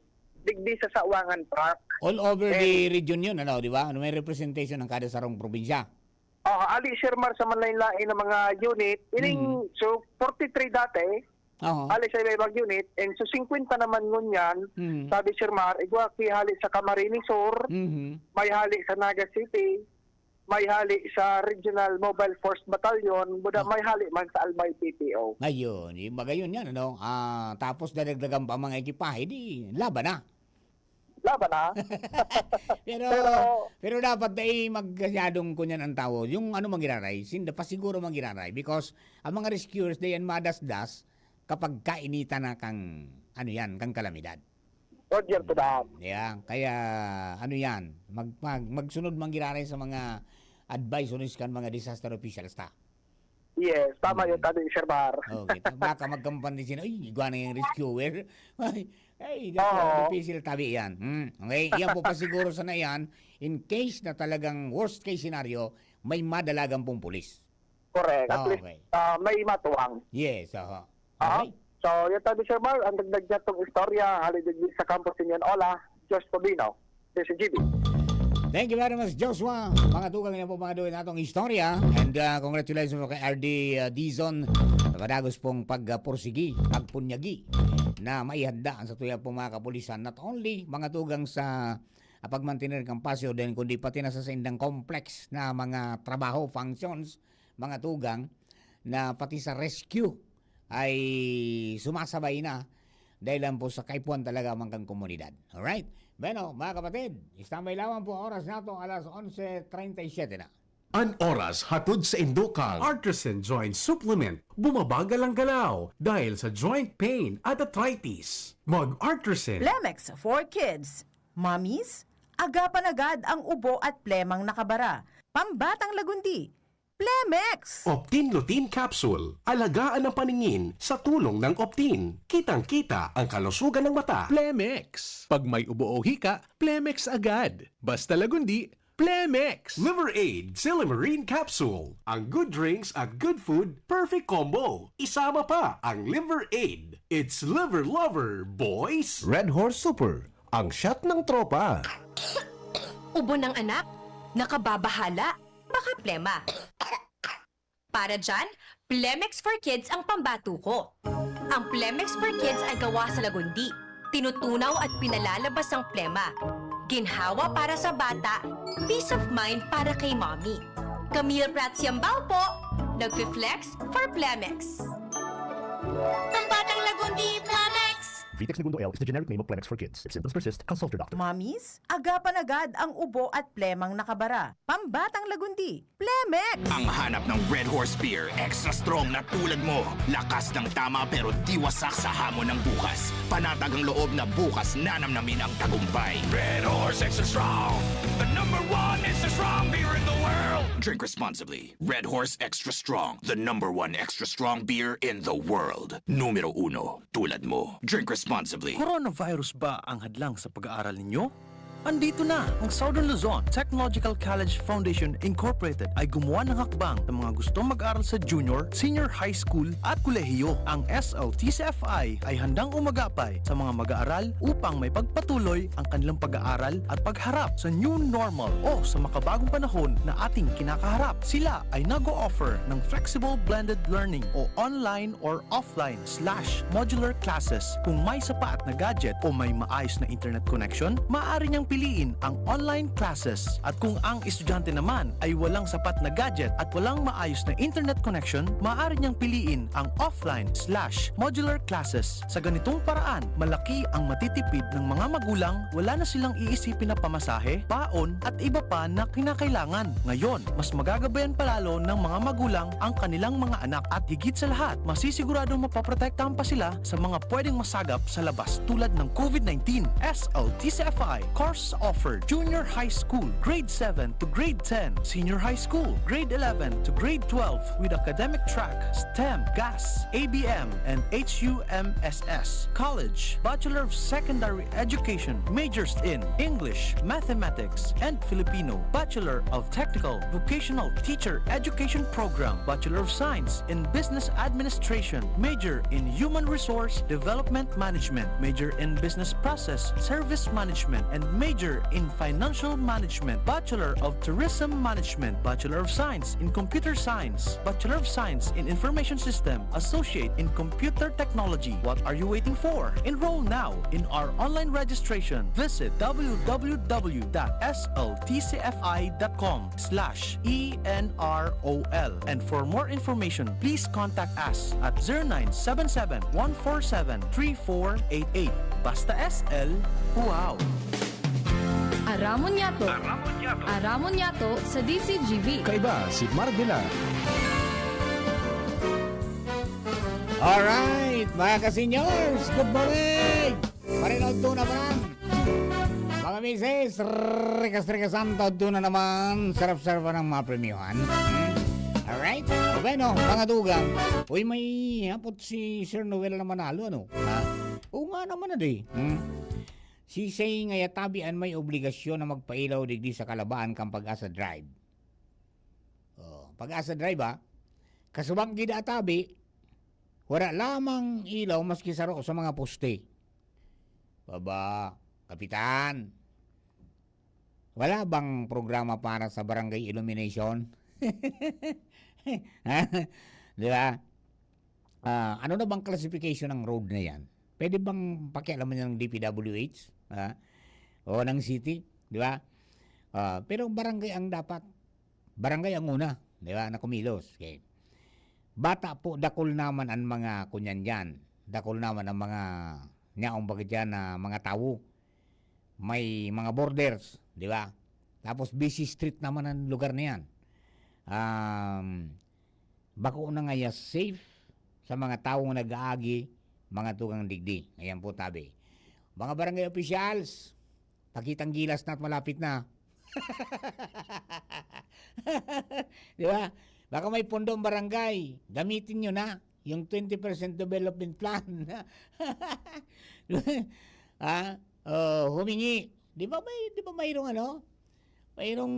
digdi sa Sawangan Park. All over And the region yun, ano, di ba? Ano, may representation ng kada sarong probinsya. Ah, ali, Sir Mar, sa manlain-lain na mga unit, ining, Mm. so, forty-three dati, Oo. ali sa iba-ibang unit, and so, singkwenta naman ngunyan, Mm. sabi, Sir Mar, igwa ki hali sa Camarines Sur, Mhm. may hali sa Naga City, may hali sa Regional Mobile Force Battalion, buda Oh. may hali man sa Albay P P O. Ayun, yung mga yun yan, ano? Ah, tapos dadagdagan pa ang mga ekipahe, di laban na. Laban na. Pero, Pero pero dapat dai magkasyadong kunyan ang tawo. Yung ano man giraray, sinda pa siguro man giraray. Because ang mga rescuers, dai yan madasdas kapag kainitan na kang, ano yan, kang kalamidad. Roger to that. Yeah, kaya, ano yan, mag, mag, magsunod man giraray sa mga advisories kan mga disaster officials ta. Yes, tama Mm. yun, tabi, Sir Mar. Okay, ta-, baka magkampan din sila, "Uy, igwa na yung rescuer." Ay, ay, Oo. dito, difícil tabi yan. Hmm, okay, yan po pa siguro sana yan. In case na talagang worst case scenario, may madalagan pong pulis. Correct. At Ah, least, okay. ah, may matuwang. Yes, aha. Aha. Okay. So, yan tabi, Sir Mar, ang dagdag niya tong istorya, hali digdi sa Campus Union Ola, Josh Tobino, C C G B. Thank you very much, Joshua. Mga tugang niya po, mga duwin natong istorya. And, ah, congratulations po kay R D, ah, Dizon sa padagos pong pagpursigi, pagpunyagi na maihanda ang sa tuya pong mga kapulisan. Not only mga tugang sa, ah, pagmantener kan pasyo din, kundi pati na sa saindang complex na mga trabaho, functions, mga tugang, na pati sa rescue ay sumasabay na dahil lang po sa kaipuhan talaga man kan komunidad. Alright? Bueno, mga kapatid, standby lamang po, oras nato, alas onse treinta y siete na. An oras hatod sa indo kan Artisan Joint Supplement. Bumabagal ang galaw dahil sa joint pain at arthritis. Mag Artisan. Plemex for Kids. Mommies, agapan agad ang ubo at plemang nakabara. Pambatang lagundi. Plemex! Optin Lutein Capsule. Alagaan ang paningin sa tulong ng Optin. Kitang-kita ang kalusugan ng mata. Plemex. Pag may ubo o hika, Plemex agad. Basta lagundi, Plemex! Liver Aid Silymarin Capsule. Ang good drinks at good food, perfect combo. Isama pa ang Liver Aid. It's Liver Lover, boys! Red Horse Super, ang shot ng tropa. Ubo ng anak? Nakababahala, baka plema. Para dyan, Plemex for Kids ang pambato ko. Ang Plemex for Kids ay gawa sa lagundi. Tinutunaw at pinalalabas ang plema. Ginhawa para sa bata, peace of mind para kay mommy. Camille Prats Yambao po, nagfi-flex for Plemex. Ang batang lagundi, Plemex! Vitex Negundo L is the generic name of Plemex for Kids. If symptoms persist, consult your doctor. Mommies, agapan agad ang ubo at plemang nakabara. Pambatang lagundi, Plemex! Ang hanap ng Red Horse Beer, extra strong na tulad mo. Lakas ng tama pero di wasak sa hamon ng bukas. Panatag ang loob na bukas nanamnamin ang tagumpay. Red Horse Extra Strong, the number one extra strong beer in the world. Drink responsibly. Red Horse Extra Strong, the number one extra strong beer in the world. Numero uno, tulad mo. Drink responsibly. Coronavirus ba ang hadlang sa pag-aaral ninyo? Andito na ang Southern Luzon Technological College Foundation Incorporated ay gumawa ng hakbang sa mga gustong mag-aral sa junior, senior high school at kolehiyo. Ang S L T C F I ay handang umagapay sa mga mag-aaral upang maipagpatuloy ang kanilang pag-aaral at pagharap sa new normal o sa makabagong panahon na ating kinakaharap. Sila ay nag-o-offer ng flexible blended learning o online or offline slash modular classes. Kung may sapat na gadget o may maayos na internet connection, maaari niyang piliin ang online classes. At kung ang estudyante naman ay walang sapat na gadget at walang maayos na internet connection, maaari niyang piliin ang offline slash modular classes. Sa ganitong paraan, malaki ang matitipid ng mga magulang, wala na silang iisipin na pamasahe, baon, at iba pa na kinakailangan. Ngayon, mas magagabayan pa lalo ng mga magulang ang kanilang mga anak at higit sa lahat, masisiguradong mapoprotektahan pa sila sa mga pwedeng masagap sa labas tulad ng COVID nineteen. S L T C F I, course offered, junior high school, grade seven to grade ten, senior high school, grade eleven to grade twelve with academic track, STEM, GAS, A B M, and H U M S S. College, Bachelor of Secondary Education, majors in English, Mathematics, and Filipino. Bachelor of Technical Vocational Teacher Education Program, Bachelor of Science in Business Administration, major in Human Resource Development Management, major in Business Process Service Management, and major in Financial Management, Bachelor of Tourism Management, Bachelor of Science in Computer Science, Bachelor of Science in Information System, Associate in Computer Technology. What are you waiting for? Enroll now in our online registration. Visit w w w dot s l t c f i dot com slash e n r o l. And for more information, please contact us at zero nine seven seven, one four seven, three four eight eight. Basta S L, wow! Aramon niyato. Aramon niyato. Aramon niyato sa D C G V. Kaiba si Mark Villar. Alright, mga ka-seniors, good morning! Parin, udto na man. Mga misis, rikas-rikasan, udto na naman. Sarap-sarap pa ng mga premyohan. Hmm? Alright? O bueno, mga dugang. Uy, may hapot si Sir Noel na manalo, ano? Ha? Oo nga naman na di. Hmm? Si Sey ngaya tabi an may obligasyon na magpailaw digdi sa kalabaan kan Pag-asa Drive. Oh, Pag-asa Drive, ah. Kasubang gid atabi, wala lamang ilaw maski saro sa mga poste. Baba, Kapitan. Wala bang programa para sa barangay illumination? Ha? Di ba? Ah, ano na bang classification ng road na yan? Pwede bang pakialaman ng D P W H? Ha? O ng city? Di ba? Ah, pero barangay ang dapat. Barangay ang una, di ba, na kumilos. Okay. Bata po, dakul naman ang mga kunyan dyan. Dakul naman ang mga nyaong bagay dyan na mga tawo. May mga borders, di ba? Tapos busy street naman ang lugar na yan. Um, bako na ngaya safe sa mga tawo nga nag-aagi, mga tugang digdi. Ayan po, tabi. Mga barangay officials, pakitang gilas na at malapit na. Di ba? Baka may pondo ang barangay, gamitin nyo na yung twenty percent development plan. Ha? Oh, humingi. Di ba may, di ba mayroong ano? Mayroong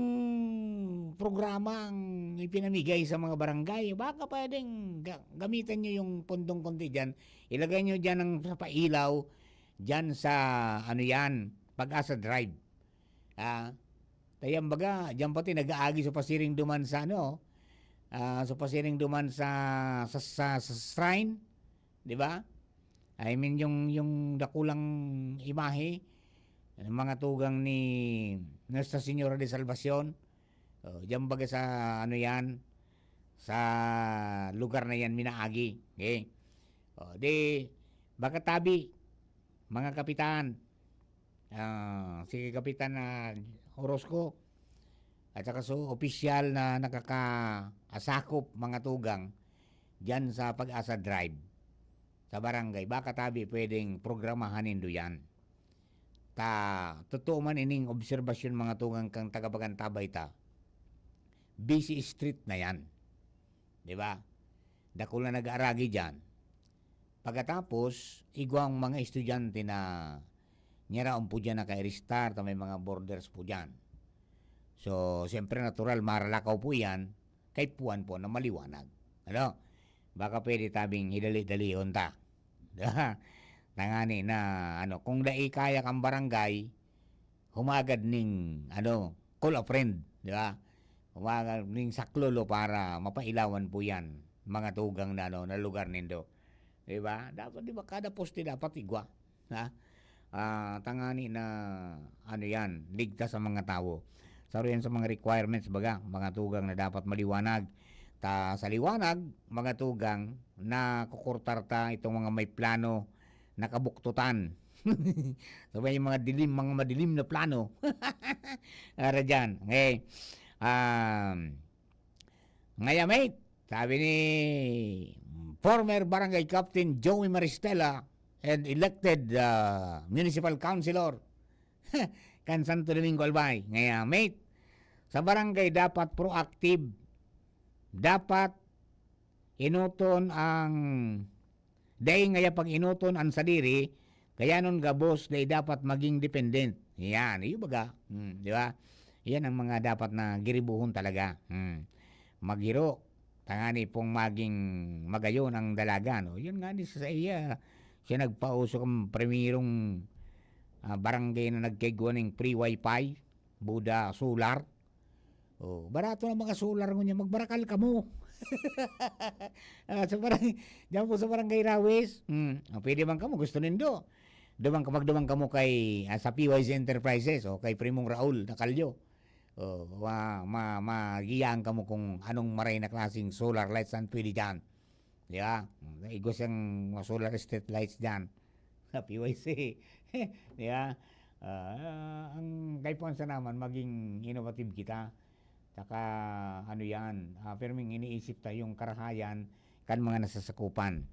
programa ang ipinamigay sa mga barangay. Baka pwedeng ga-, gamitan nyo yung pondong konti dyan. Ilagay nyo dyan ang sa pailaw, dyan sa, ano yan, Pag-asa Drive. Ah, Kaya baga, diyan pati nag-aagi sa pasiring duman sa ano, ah, sa pasiring duman sa, sa, sa, sa shrine, di ba? I mean, yung, yung dakulang imahe ng mga tugang ni Nuestra Señora de Salvacion. Oh, diyan baga sa, ano yan, sa lugar na yan, minaagi. Okay? Oh, di, baka tabi, mga kapitan, ah, sige, Kapitan, ah, Orozco, at saka so, opisyal na nakakaasakop, mga tugang, dyan sa Pag-asa Drive, sa barangay, baka tabi pwedeng programahan nindo yan. Ta, totoo man ining obserbasyon, mga tugang, kang taga-Bagantabay ta, busy street na yan. Di ba? Dakul na nag-aaragi dyan. Pagkatapos, igwang mga estudyante na nyaraon po dyan nakairistar, ta may mga borders po dyan. So, siyempre natural, maralakaw po yan, kay puwan po na maliwanag. Ano? Baka pwede tabing hidali-dalihon ta. Tangani na, ano, kung dai kaya kang barangay, humagad ning, ano, call a friend, di ba? Humagad ning saklolo para mapailawan po yan, mga tugang na, ano, na lugar nindo. Di ba? Dapat, di ba, kada poste dapat igwa. Ha? Ah, tangani na, ano yan, ligtas ang mga tawo. Saro yan sa mga requirements, baga, mga tugang na dapat maliwanag. Ta, sa liwanag, mga tugang, na kukurtar ta itong mga may plano na kabuktutan. So, may mga dilim, mga madilim na plano. Ara dyan. Okay. Um, ngaya, mate, sabi ni former Barangay Captain Joey Maristella and elected, ah, municipal councilor, kan Santo Domingo, Albay. Ngaya, mate, sa barangay dapat proactive. Dapat enoton ang, dai ngaya pag-enoton ang sadiri, kaya nun gabos dai dapat maging dependent. Yan, iyo baga. Hmm, di ba? Yan ang mga dapat na giribuhon talaga. Hmm. Maghiro, tangani pong maging magayon ang dalagan. O, yun nga ni sa iya, siya nagpauso kang primerong, ah, barangay na nagkaigwa ning free wifi, buda, solar. Oh, barato na mga solar ngunyan, magbarakal kamo. Ah, sa barang-, diyan po sa Barangay Rawis. Hmm, ah, pwede man kamo, gusto nindo. Duman ka, magduman kamo kay, ah, sa P Y C Enterprises o kay Primong Raul Nacalyo. Oh, ma-, ma-, magiyaan kamo kung anong maray na klaseng solar lights ang pwede diyan. Di ba? Hmm, igwa siyang mga solar street lights diyan sa P Y C. Di ba? Ah, ang kaipuhan sa naman, maging innovative kita. Tsaka, ano yan, ah, pirming iniisip ta yung karahayan kan mga nasasakupan.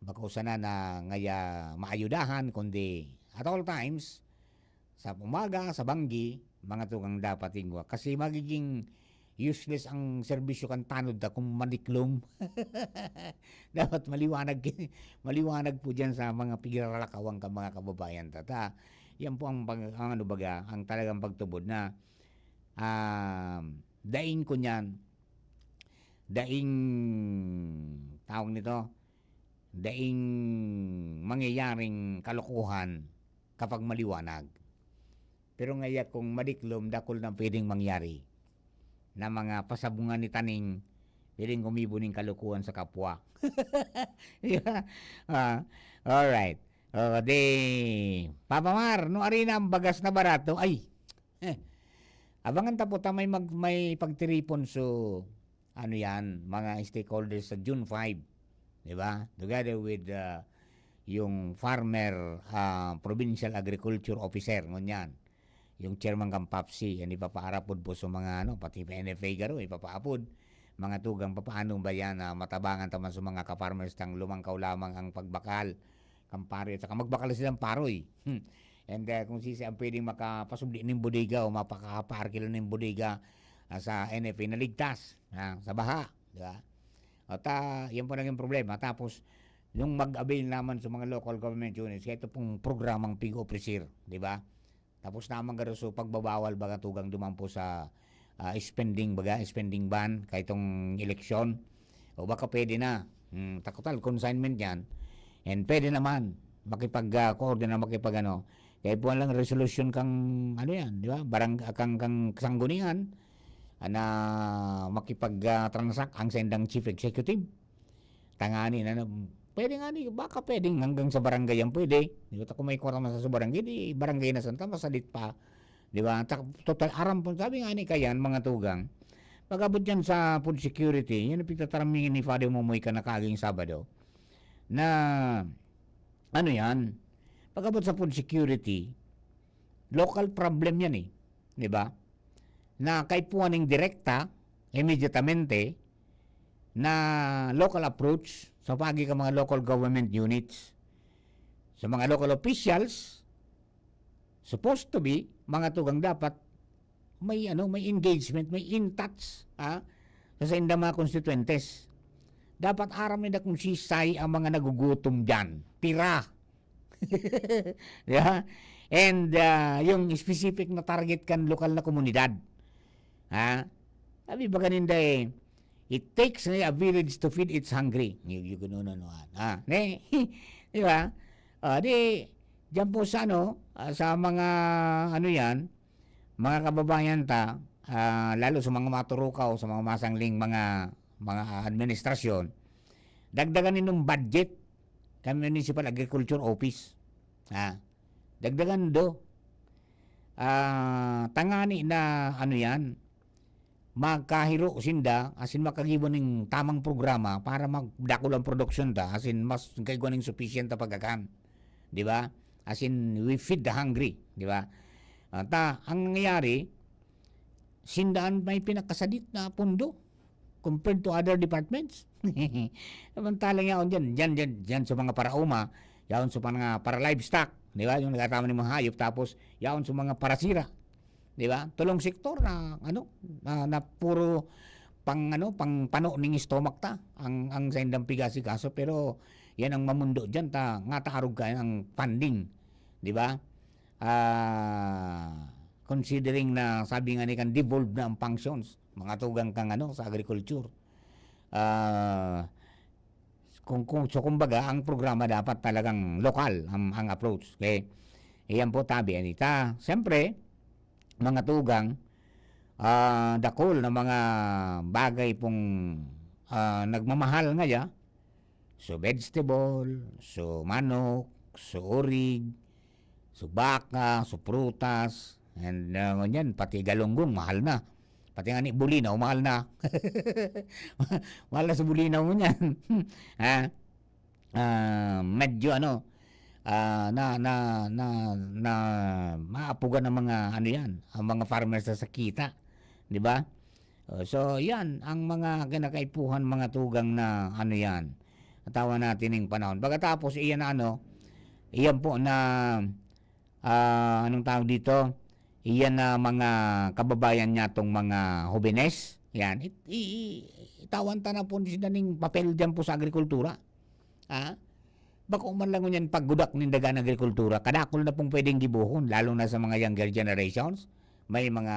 Bako sana na ngaya maayudahan, kundi at all times, sa umaga, sa banggi, mga tugang dapat igwa. Kasi magiging useless ang serbisyo kan tanod ta kung madiklom. Dapat maliwanag, maliwanag po diyan sa mga piglalakawan kan mga kababayan ta. Ta, yan po ang pag-, ang ano baga, ang talagang pagtubod na, um, daing ko niyan, daing, tawag nito, daing mangyayaring kalokohan kapag maliwanag. Pero ngaya kung madiklom, dakul na pwedeng mangyari na mga pasabungan ni taning, pwedeng gumibo ning kalokohan sa kapwa. Di ba? Ah, alright. Oh, di, Papa Mar, no ari na ang bagas na barato, ay, eh, abangan ta po ta may mag-, may pagtiripon so, ano yan, mga stakeholders sa June five, di ba? Together with, uh, yung farmer, uh, provincial agriculture officer, ngunyan. Yung chairman kan PAPSI, yan ipapaarapod po sa mga, ano, pati pa N F A garo, ipapaapod. Mga tugang, papaano ba yan, ah, matabangan ta man sa mga ka-farmers tang lumangkaw lamang ang pagbakal kan paroy, at saka magbakal silang paroy. Hmm. And, uh, kung sisi ang pwedeng makapasubli ning bodega o mapakaparkil ning bodega, ah, sa N F A na ligtas, ah, sa baha, di ba? At, ah, yan po naging problema. Tapos, yung mag-avail naman sa mga local government units, kaya ito pong programang pig-officer, di ba? Tapos naman garo so pagbabawal baga tugang duman po sa, ah, spending baga, spending ban, kaitong eleksyon. O baka pwede na. Hmm, takutal, consignment yan. And pwede naman, makipag, ah, coordinate, makipag ano. Kaipuhan lang resolusyon kang, ano yan, di ba? Barang-, kang, kang sanggunian, ah, na makipag, ah, transact ang saindang chief executive. Tangani na, na, pwede nga ni, baka pwedeng hanggang sa barangay yan, pwede. Di ba? Ta kung may kwarta man sa barangay, di barangay na santa, masalit pa. Di ba? Ta-, total, aram po, sabi nga ni Kayan, mga tugang, pag-abot yan sa food security, yan ang pagtatarmingan ni Father Momoy ka na kaging Sabado, na, ano yan, pag-abot sa food security, local problem yan eh. Di ba? Na kaipuhan ng direkta, immediatamente, na local approach sa pagi ka mga local government units, sa mga local officials, supposed to be, mga tugang dapat may, ano, may engagement, may in touch, ha, sa saindang mga konstituentes. Dapat aram nila kung sisay ang mga nagugutom diyan. Pira. Di ba? And, ah, yung specific na target kan lokal na komunidad. Ha? Sabi ba kaninda eh, "It takes a village to feed its hungry." Yung, yung ganun, ano, ah. Ah, ne? Di ba? Ah, di, diyan po sa, ano, ah, sa mga, ano yan, mga kababayan ta, ah, lalo sa mga maturukaw, sa mga masangling mga, mga administrasyon, dagdagan ninong budget kan Municipal Agriculture Office. Ha? Dagdagan do. Ah, tangani na, ano yan, magkahiro sinda, asin makagibo ning tamang programa para magdakul ang produksyon ta, asin mas kaigwa ning sufficient na pagkakan. Di ba? Asin, we feed the hungry, di ba? Ah, ta, ang nangyayari, sindaan may pinakasadit na pondo compared to other departments. Samantalang yaon dyan, dyan, dyan, dyan sa mga parauma, yaon sa mga para livestock, di ba? Yung nagkatama ng mga hayop, tapos yaon sa mga parasira, di ba? Tulong sektor na, ano, na, na puro pang, ano, pang pano ning stomach ta, ang, ang saindang pigasikaso, pero yan ang mamundo dyan, ta, nga taarog ka ang funding, di ba? Ah, considering na sabi nga ni kan devolved na ang functions, mga tugang kang, ano, sa agriculture. Ah, kung, kung, so kumbaga, ang programa dapat talagang lokal ang, ang approach. Okay? Iyan po tabi, Anita. Siyempre, mga tugang, ah, dakul na mga bagay pong, ah, nagmamahal ngaya. So, vegetable, so, manok, so, orig, so, baka, so, prutas, and, ah, ngunyan, pati galunggong, mahal na. Pati nga ni bulinaw, mahal na. Mahal na sa bulinaw ngunyan. Ha? Ah, medyo ano, ah, na, na, na, na maapugan ng mga, ano yan, ang mga farmers sa, sa kita. Di ba? Oh, so, yan, ang mga kinakaipuhan, mga tugang na, ano yan, natawa natin yung panahon. Pagkatapos, iyan na, ano, iyan po na, ah, anong tawag dito? Iyan na mga kababayan niya tong mga hobenes. Yan. It, i, i, itawan ta na po sila ning papel dyan po sa agrikultura. Ah? Bako man lang ngunyan paggudak nin daga ng agrikultura. Kadakol na pong pwedeng gibohon, lalo na sa mga younger generations. May mga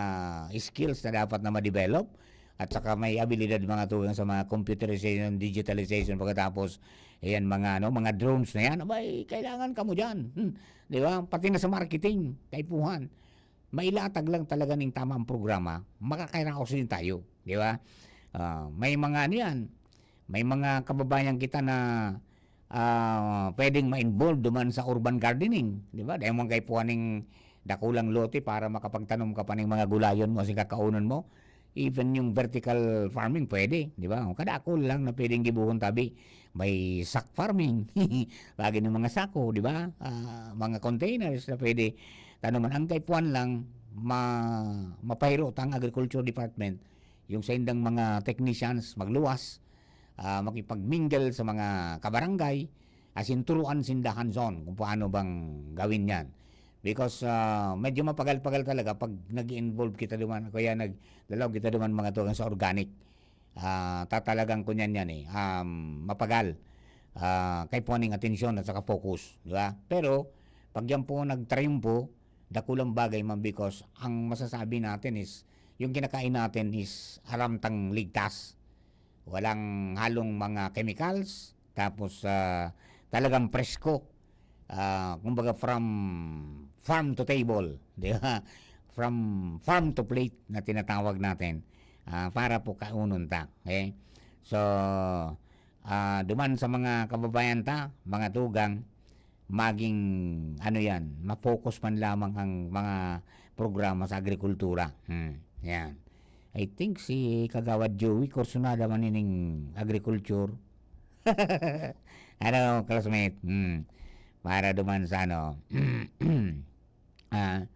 skills na dapat na ma-develop. At saka may abilidad mga tugang sa mga computerization, digitalization. Pagkatapos, ayan, mga, ano, mga drones na yan. Abay, kailangan kamo dyan. Hmm. Di ba? Pati na sa marketing, kaipuhan. Mailatag lang talaga ning tamang programa, makakaraos din tayo. Di ba? Ah, may mga, ano yan, may mga kababayan kita na, ah, pwedeng ma-involve duman sa urban gardening. Di ba? Dahil mga kaipuhan ning dakulang lote para makapagtanom ka pa ning mga gulayon mo, asin kakaunon mo. Even yung vertical farming, pwede, di ba? O, kadakol lang na pwedeng gibohon tabi. May sack farming. Lagi ng mga sako, di ba? Ah, mga containers na pwede tanuman. Ang kaipuhan lang, ma-, mapahiro ta ang agriculture department, yung saindang mga technicians magluwas, ah, makipag-mingle sa mga kabarangay, asin turuan sinda hands-on kung paano bang gawin yan. Because, ah, medyo mapagal-pagal talaga pag nag-involve kita duman, kaya nagdalaw kita duman mga tugang sa organic. Ah, tatalagang kunyan yan eh, um, mapagal. Ah, kaipuhan ning atensyon at saka focus, di ba? Pero, pag yan po nagtrayumpo, dakulang bagay man because ang masasabi natin is, yung kinakain natin is aram tang ligtas. Walang halong mga chemicals, tapos, ah, talagang presko. ah, kumbaga, from farm to table, di ba? From farm to plate na tinatawag natin, ah, para po kaunon ta, okay? So, ah, duman sa mga kababayan ta, mga tugang, maging, ano yan, ma-focus man lamang ang mga programa sa agrikultura. Hmm, yan. I think si Kagawad Joey, kursunada man nining agriculture. Ano, classmate? Hmm. Para duman sa ano, ah,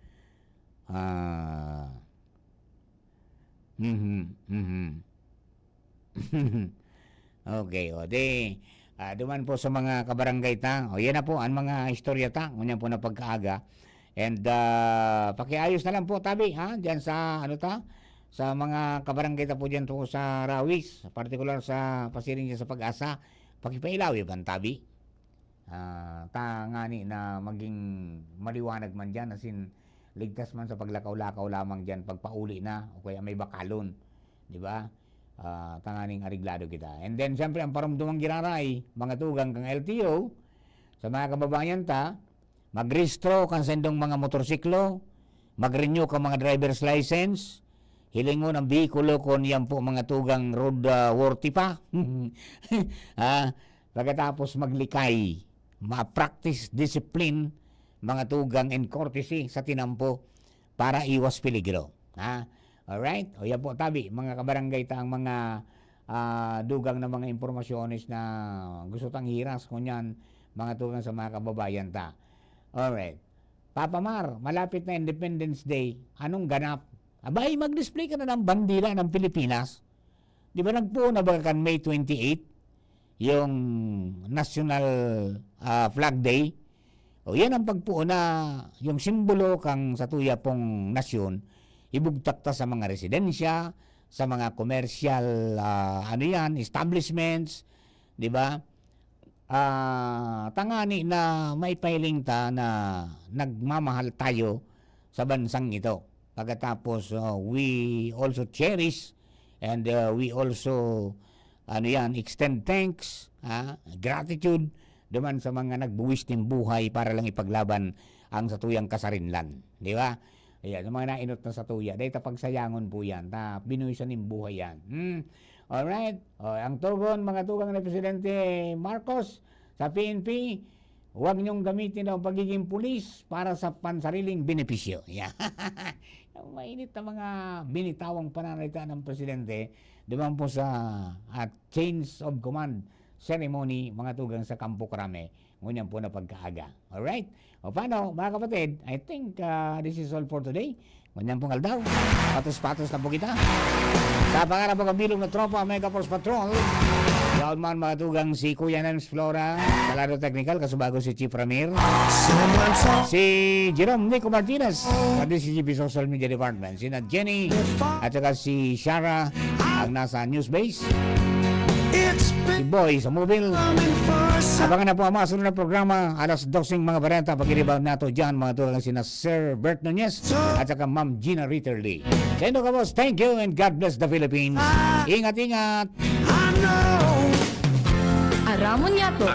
ah, mhm, mhm. Okay, o di, ah, duman po sa mga kabarangay ta. O yan na po, ang mga istorya ta, ngunyan po na pagkaaga. And, ah, pakiayos na lang po, tabi, ha? Diyan sa, ano ta? Sa mga kabarangay ta po diyan po sa Rawis, partikular sa pasiring diyan sa Pag-asa, pakipailawi man, tabi. Ah, tangani na maging maliwanag man diyan, as in, ligtas man sa paglakaw-lakaw lamang diyan, pagpauli na, o kaya may bakalon, di ba? Ah, tanganing areglado kita. And then, siyempre, ang parumduman giraray, mga tugang kan L T O, sa mga kababayan ta, magrehistro kan sindong mga motorsiklo, mag-renew kan mga driver's license, hilingon ang behikulo kun yan po mga tugang road, ah, worthy pa. Ah, pagkatapos maglikay, ma-practice discipline, mga tugang and courtesy sa tinampo para iwas peligro. Ha? Alright? O yan po, tabi, mga kabarangay ta, ang mga, ah, dugang na mga impormasyones na gusto tang hiras, ngunyan, mga tugang sa mga kababayan ta. Alright. Papa Mar, malapit na Independence Day. Anong ganap? Abay, mag-display ka na ng bandila ng Pilipinas. Di ba nagpoon na ba kan May twenty-eight, yung National, ah, Flag Day? O yan ang pagpoon na yung simbolo kang satuya pong nasyon, ibugtak ta sa mga residensya, sa mga commercial, ah, ano yan, establishments, di ba? Ah, tangani na maipahiling ta na nagmamahal tayo sa bansang ito. Pagkatapos, ah, we also cherish and, ah, we also, ano yan, extend thanks, ha, gratitude duman sa mga nagbuwis nin buhay para lang ipaglaban ang satuyang kasarinlan, di ba? Ayan, sa mga nainot na satuya, dahil ta pagsayangon po yan, ta binuwisan nin buhay yan. Hmm. Alright? O, ang tugon, mga tugang ni Presidente Marcos, sa P N P, huwag niyong gamitin ang pagiging pulis para sa pansariling benepisyo. Yan. Ang mainit na mga binitawang pananalita ng Presidente, duman po sa, ah, change of command ceremony, mga tugang sa Kampo Krame, ngunyan po na pagkaaga. Alright? O paano, mga kapatid? I think, ah, this is all for today. Ngunyan pong aldaw, patos-patos na po kita. Sa pangalan po ng bilog na tropa, Mega Force Patrol. Yaon man, mga tugang, si Kuya Nens Flora, sa lado technical, kasubago si Chief Ramir. Si Jerome Nico Martinez, sa D C G B Social Media Department. Si Nat Jenny, at saka si Shara, ang nasa news base. Si Boy sa mobile. Abangan na po ang mga sunod na programa. Alas doseng mga barenta, pag-rebound nato dyan, mga tugang, sina Sir Bert Nunez at saka Ma'am Gina Ritterly. Kaya no, kabos, thank you and God bless the Philippines. Ingat-ingat. Aramon niya to.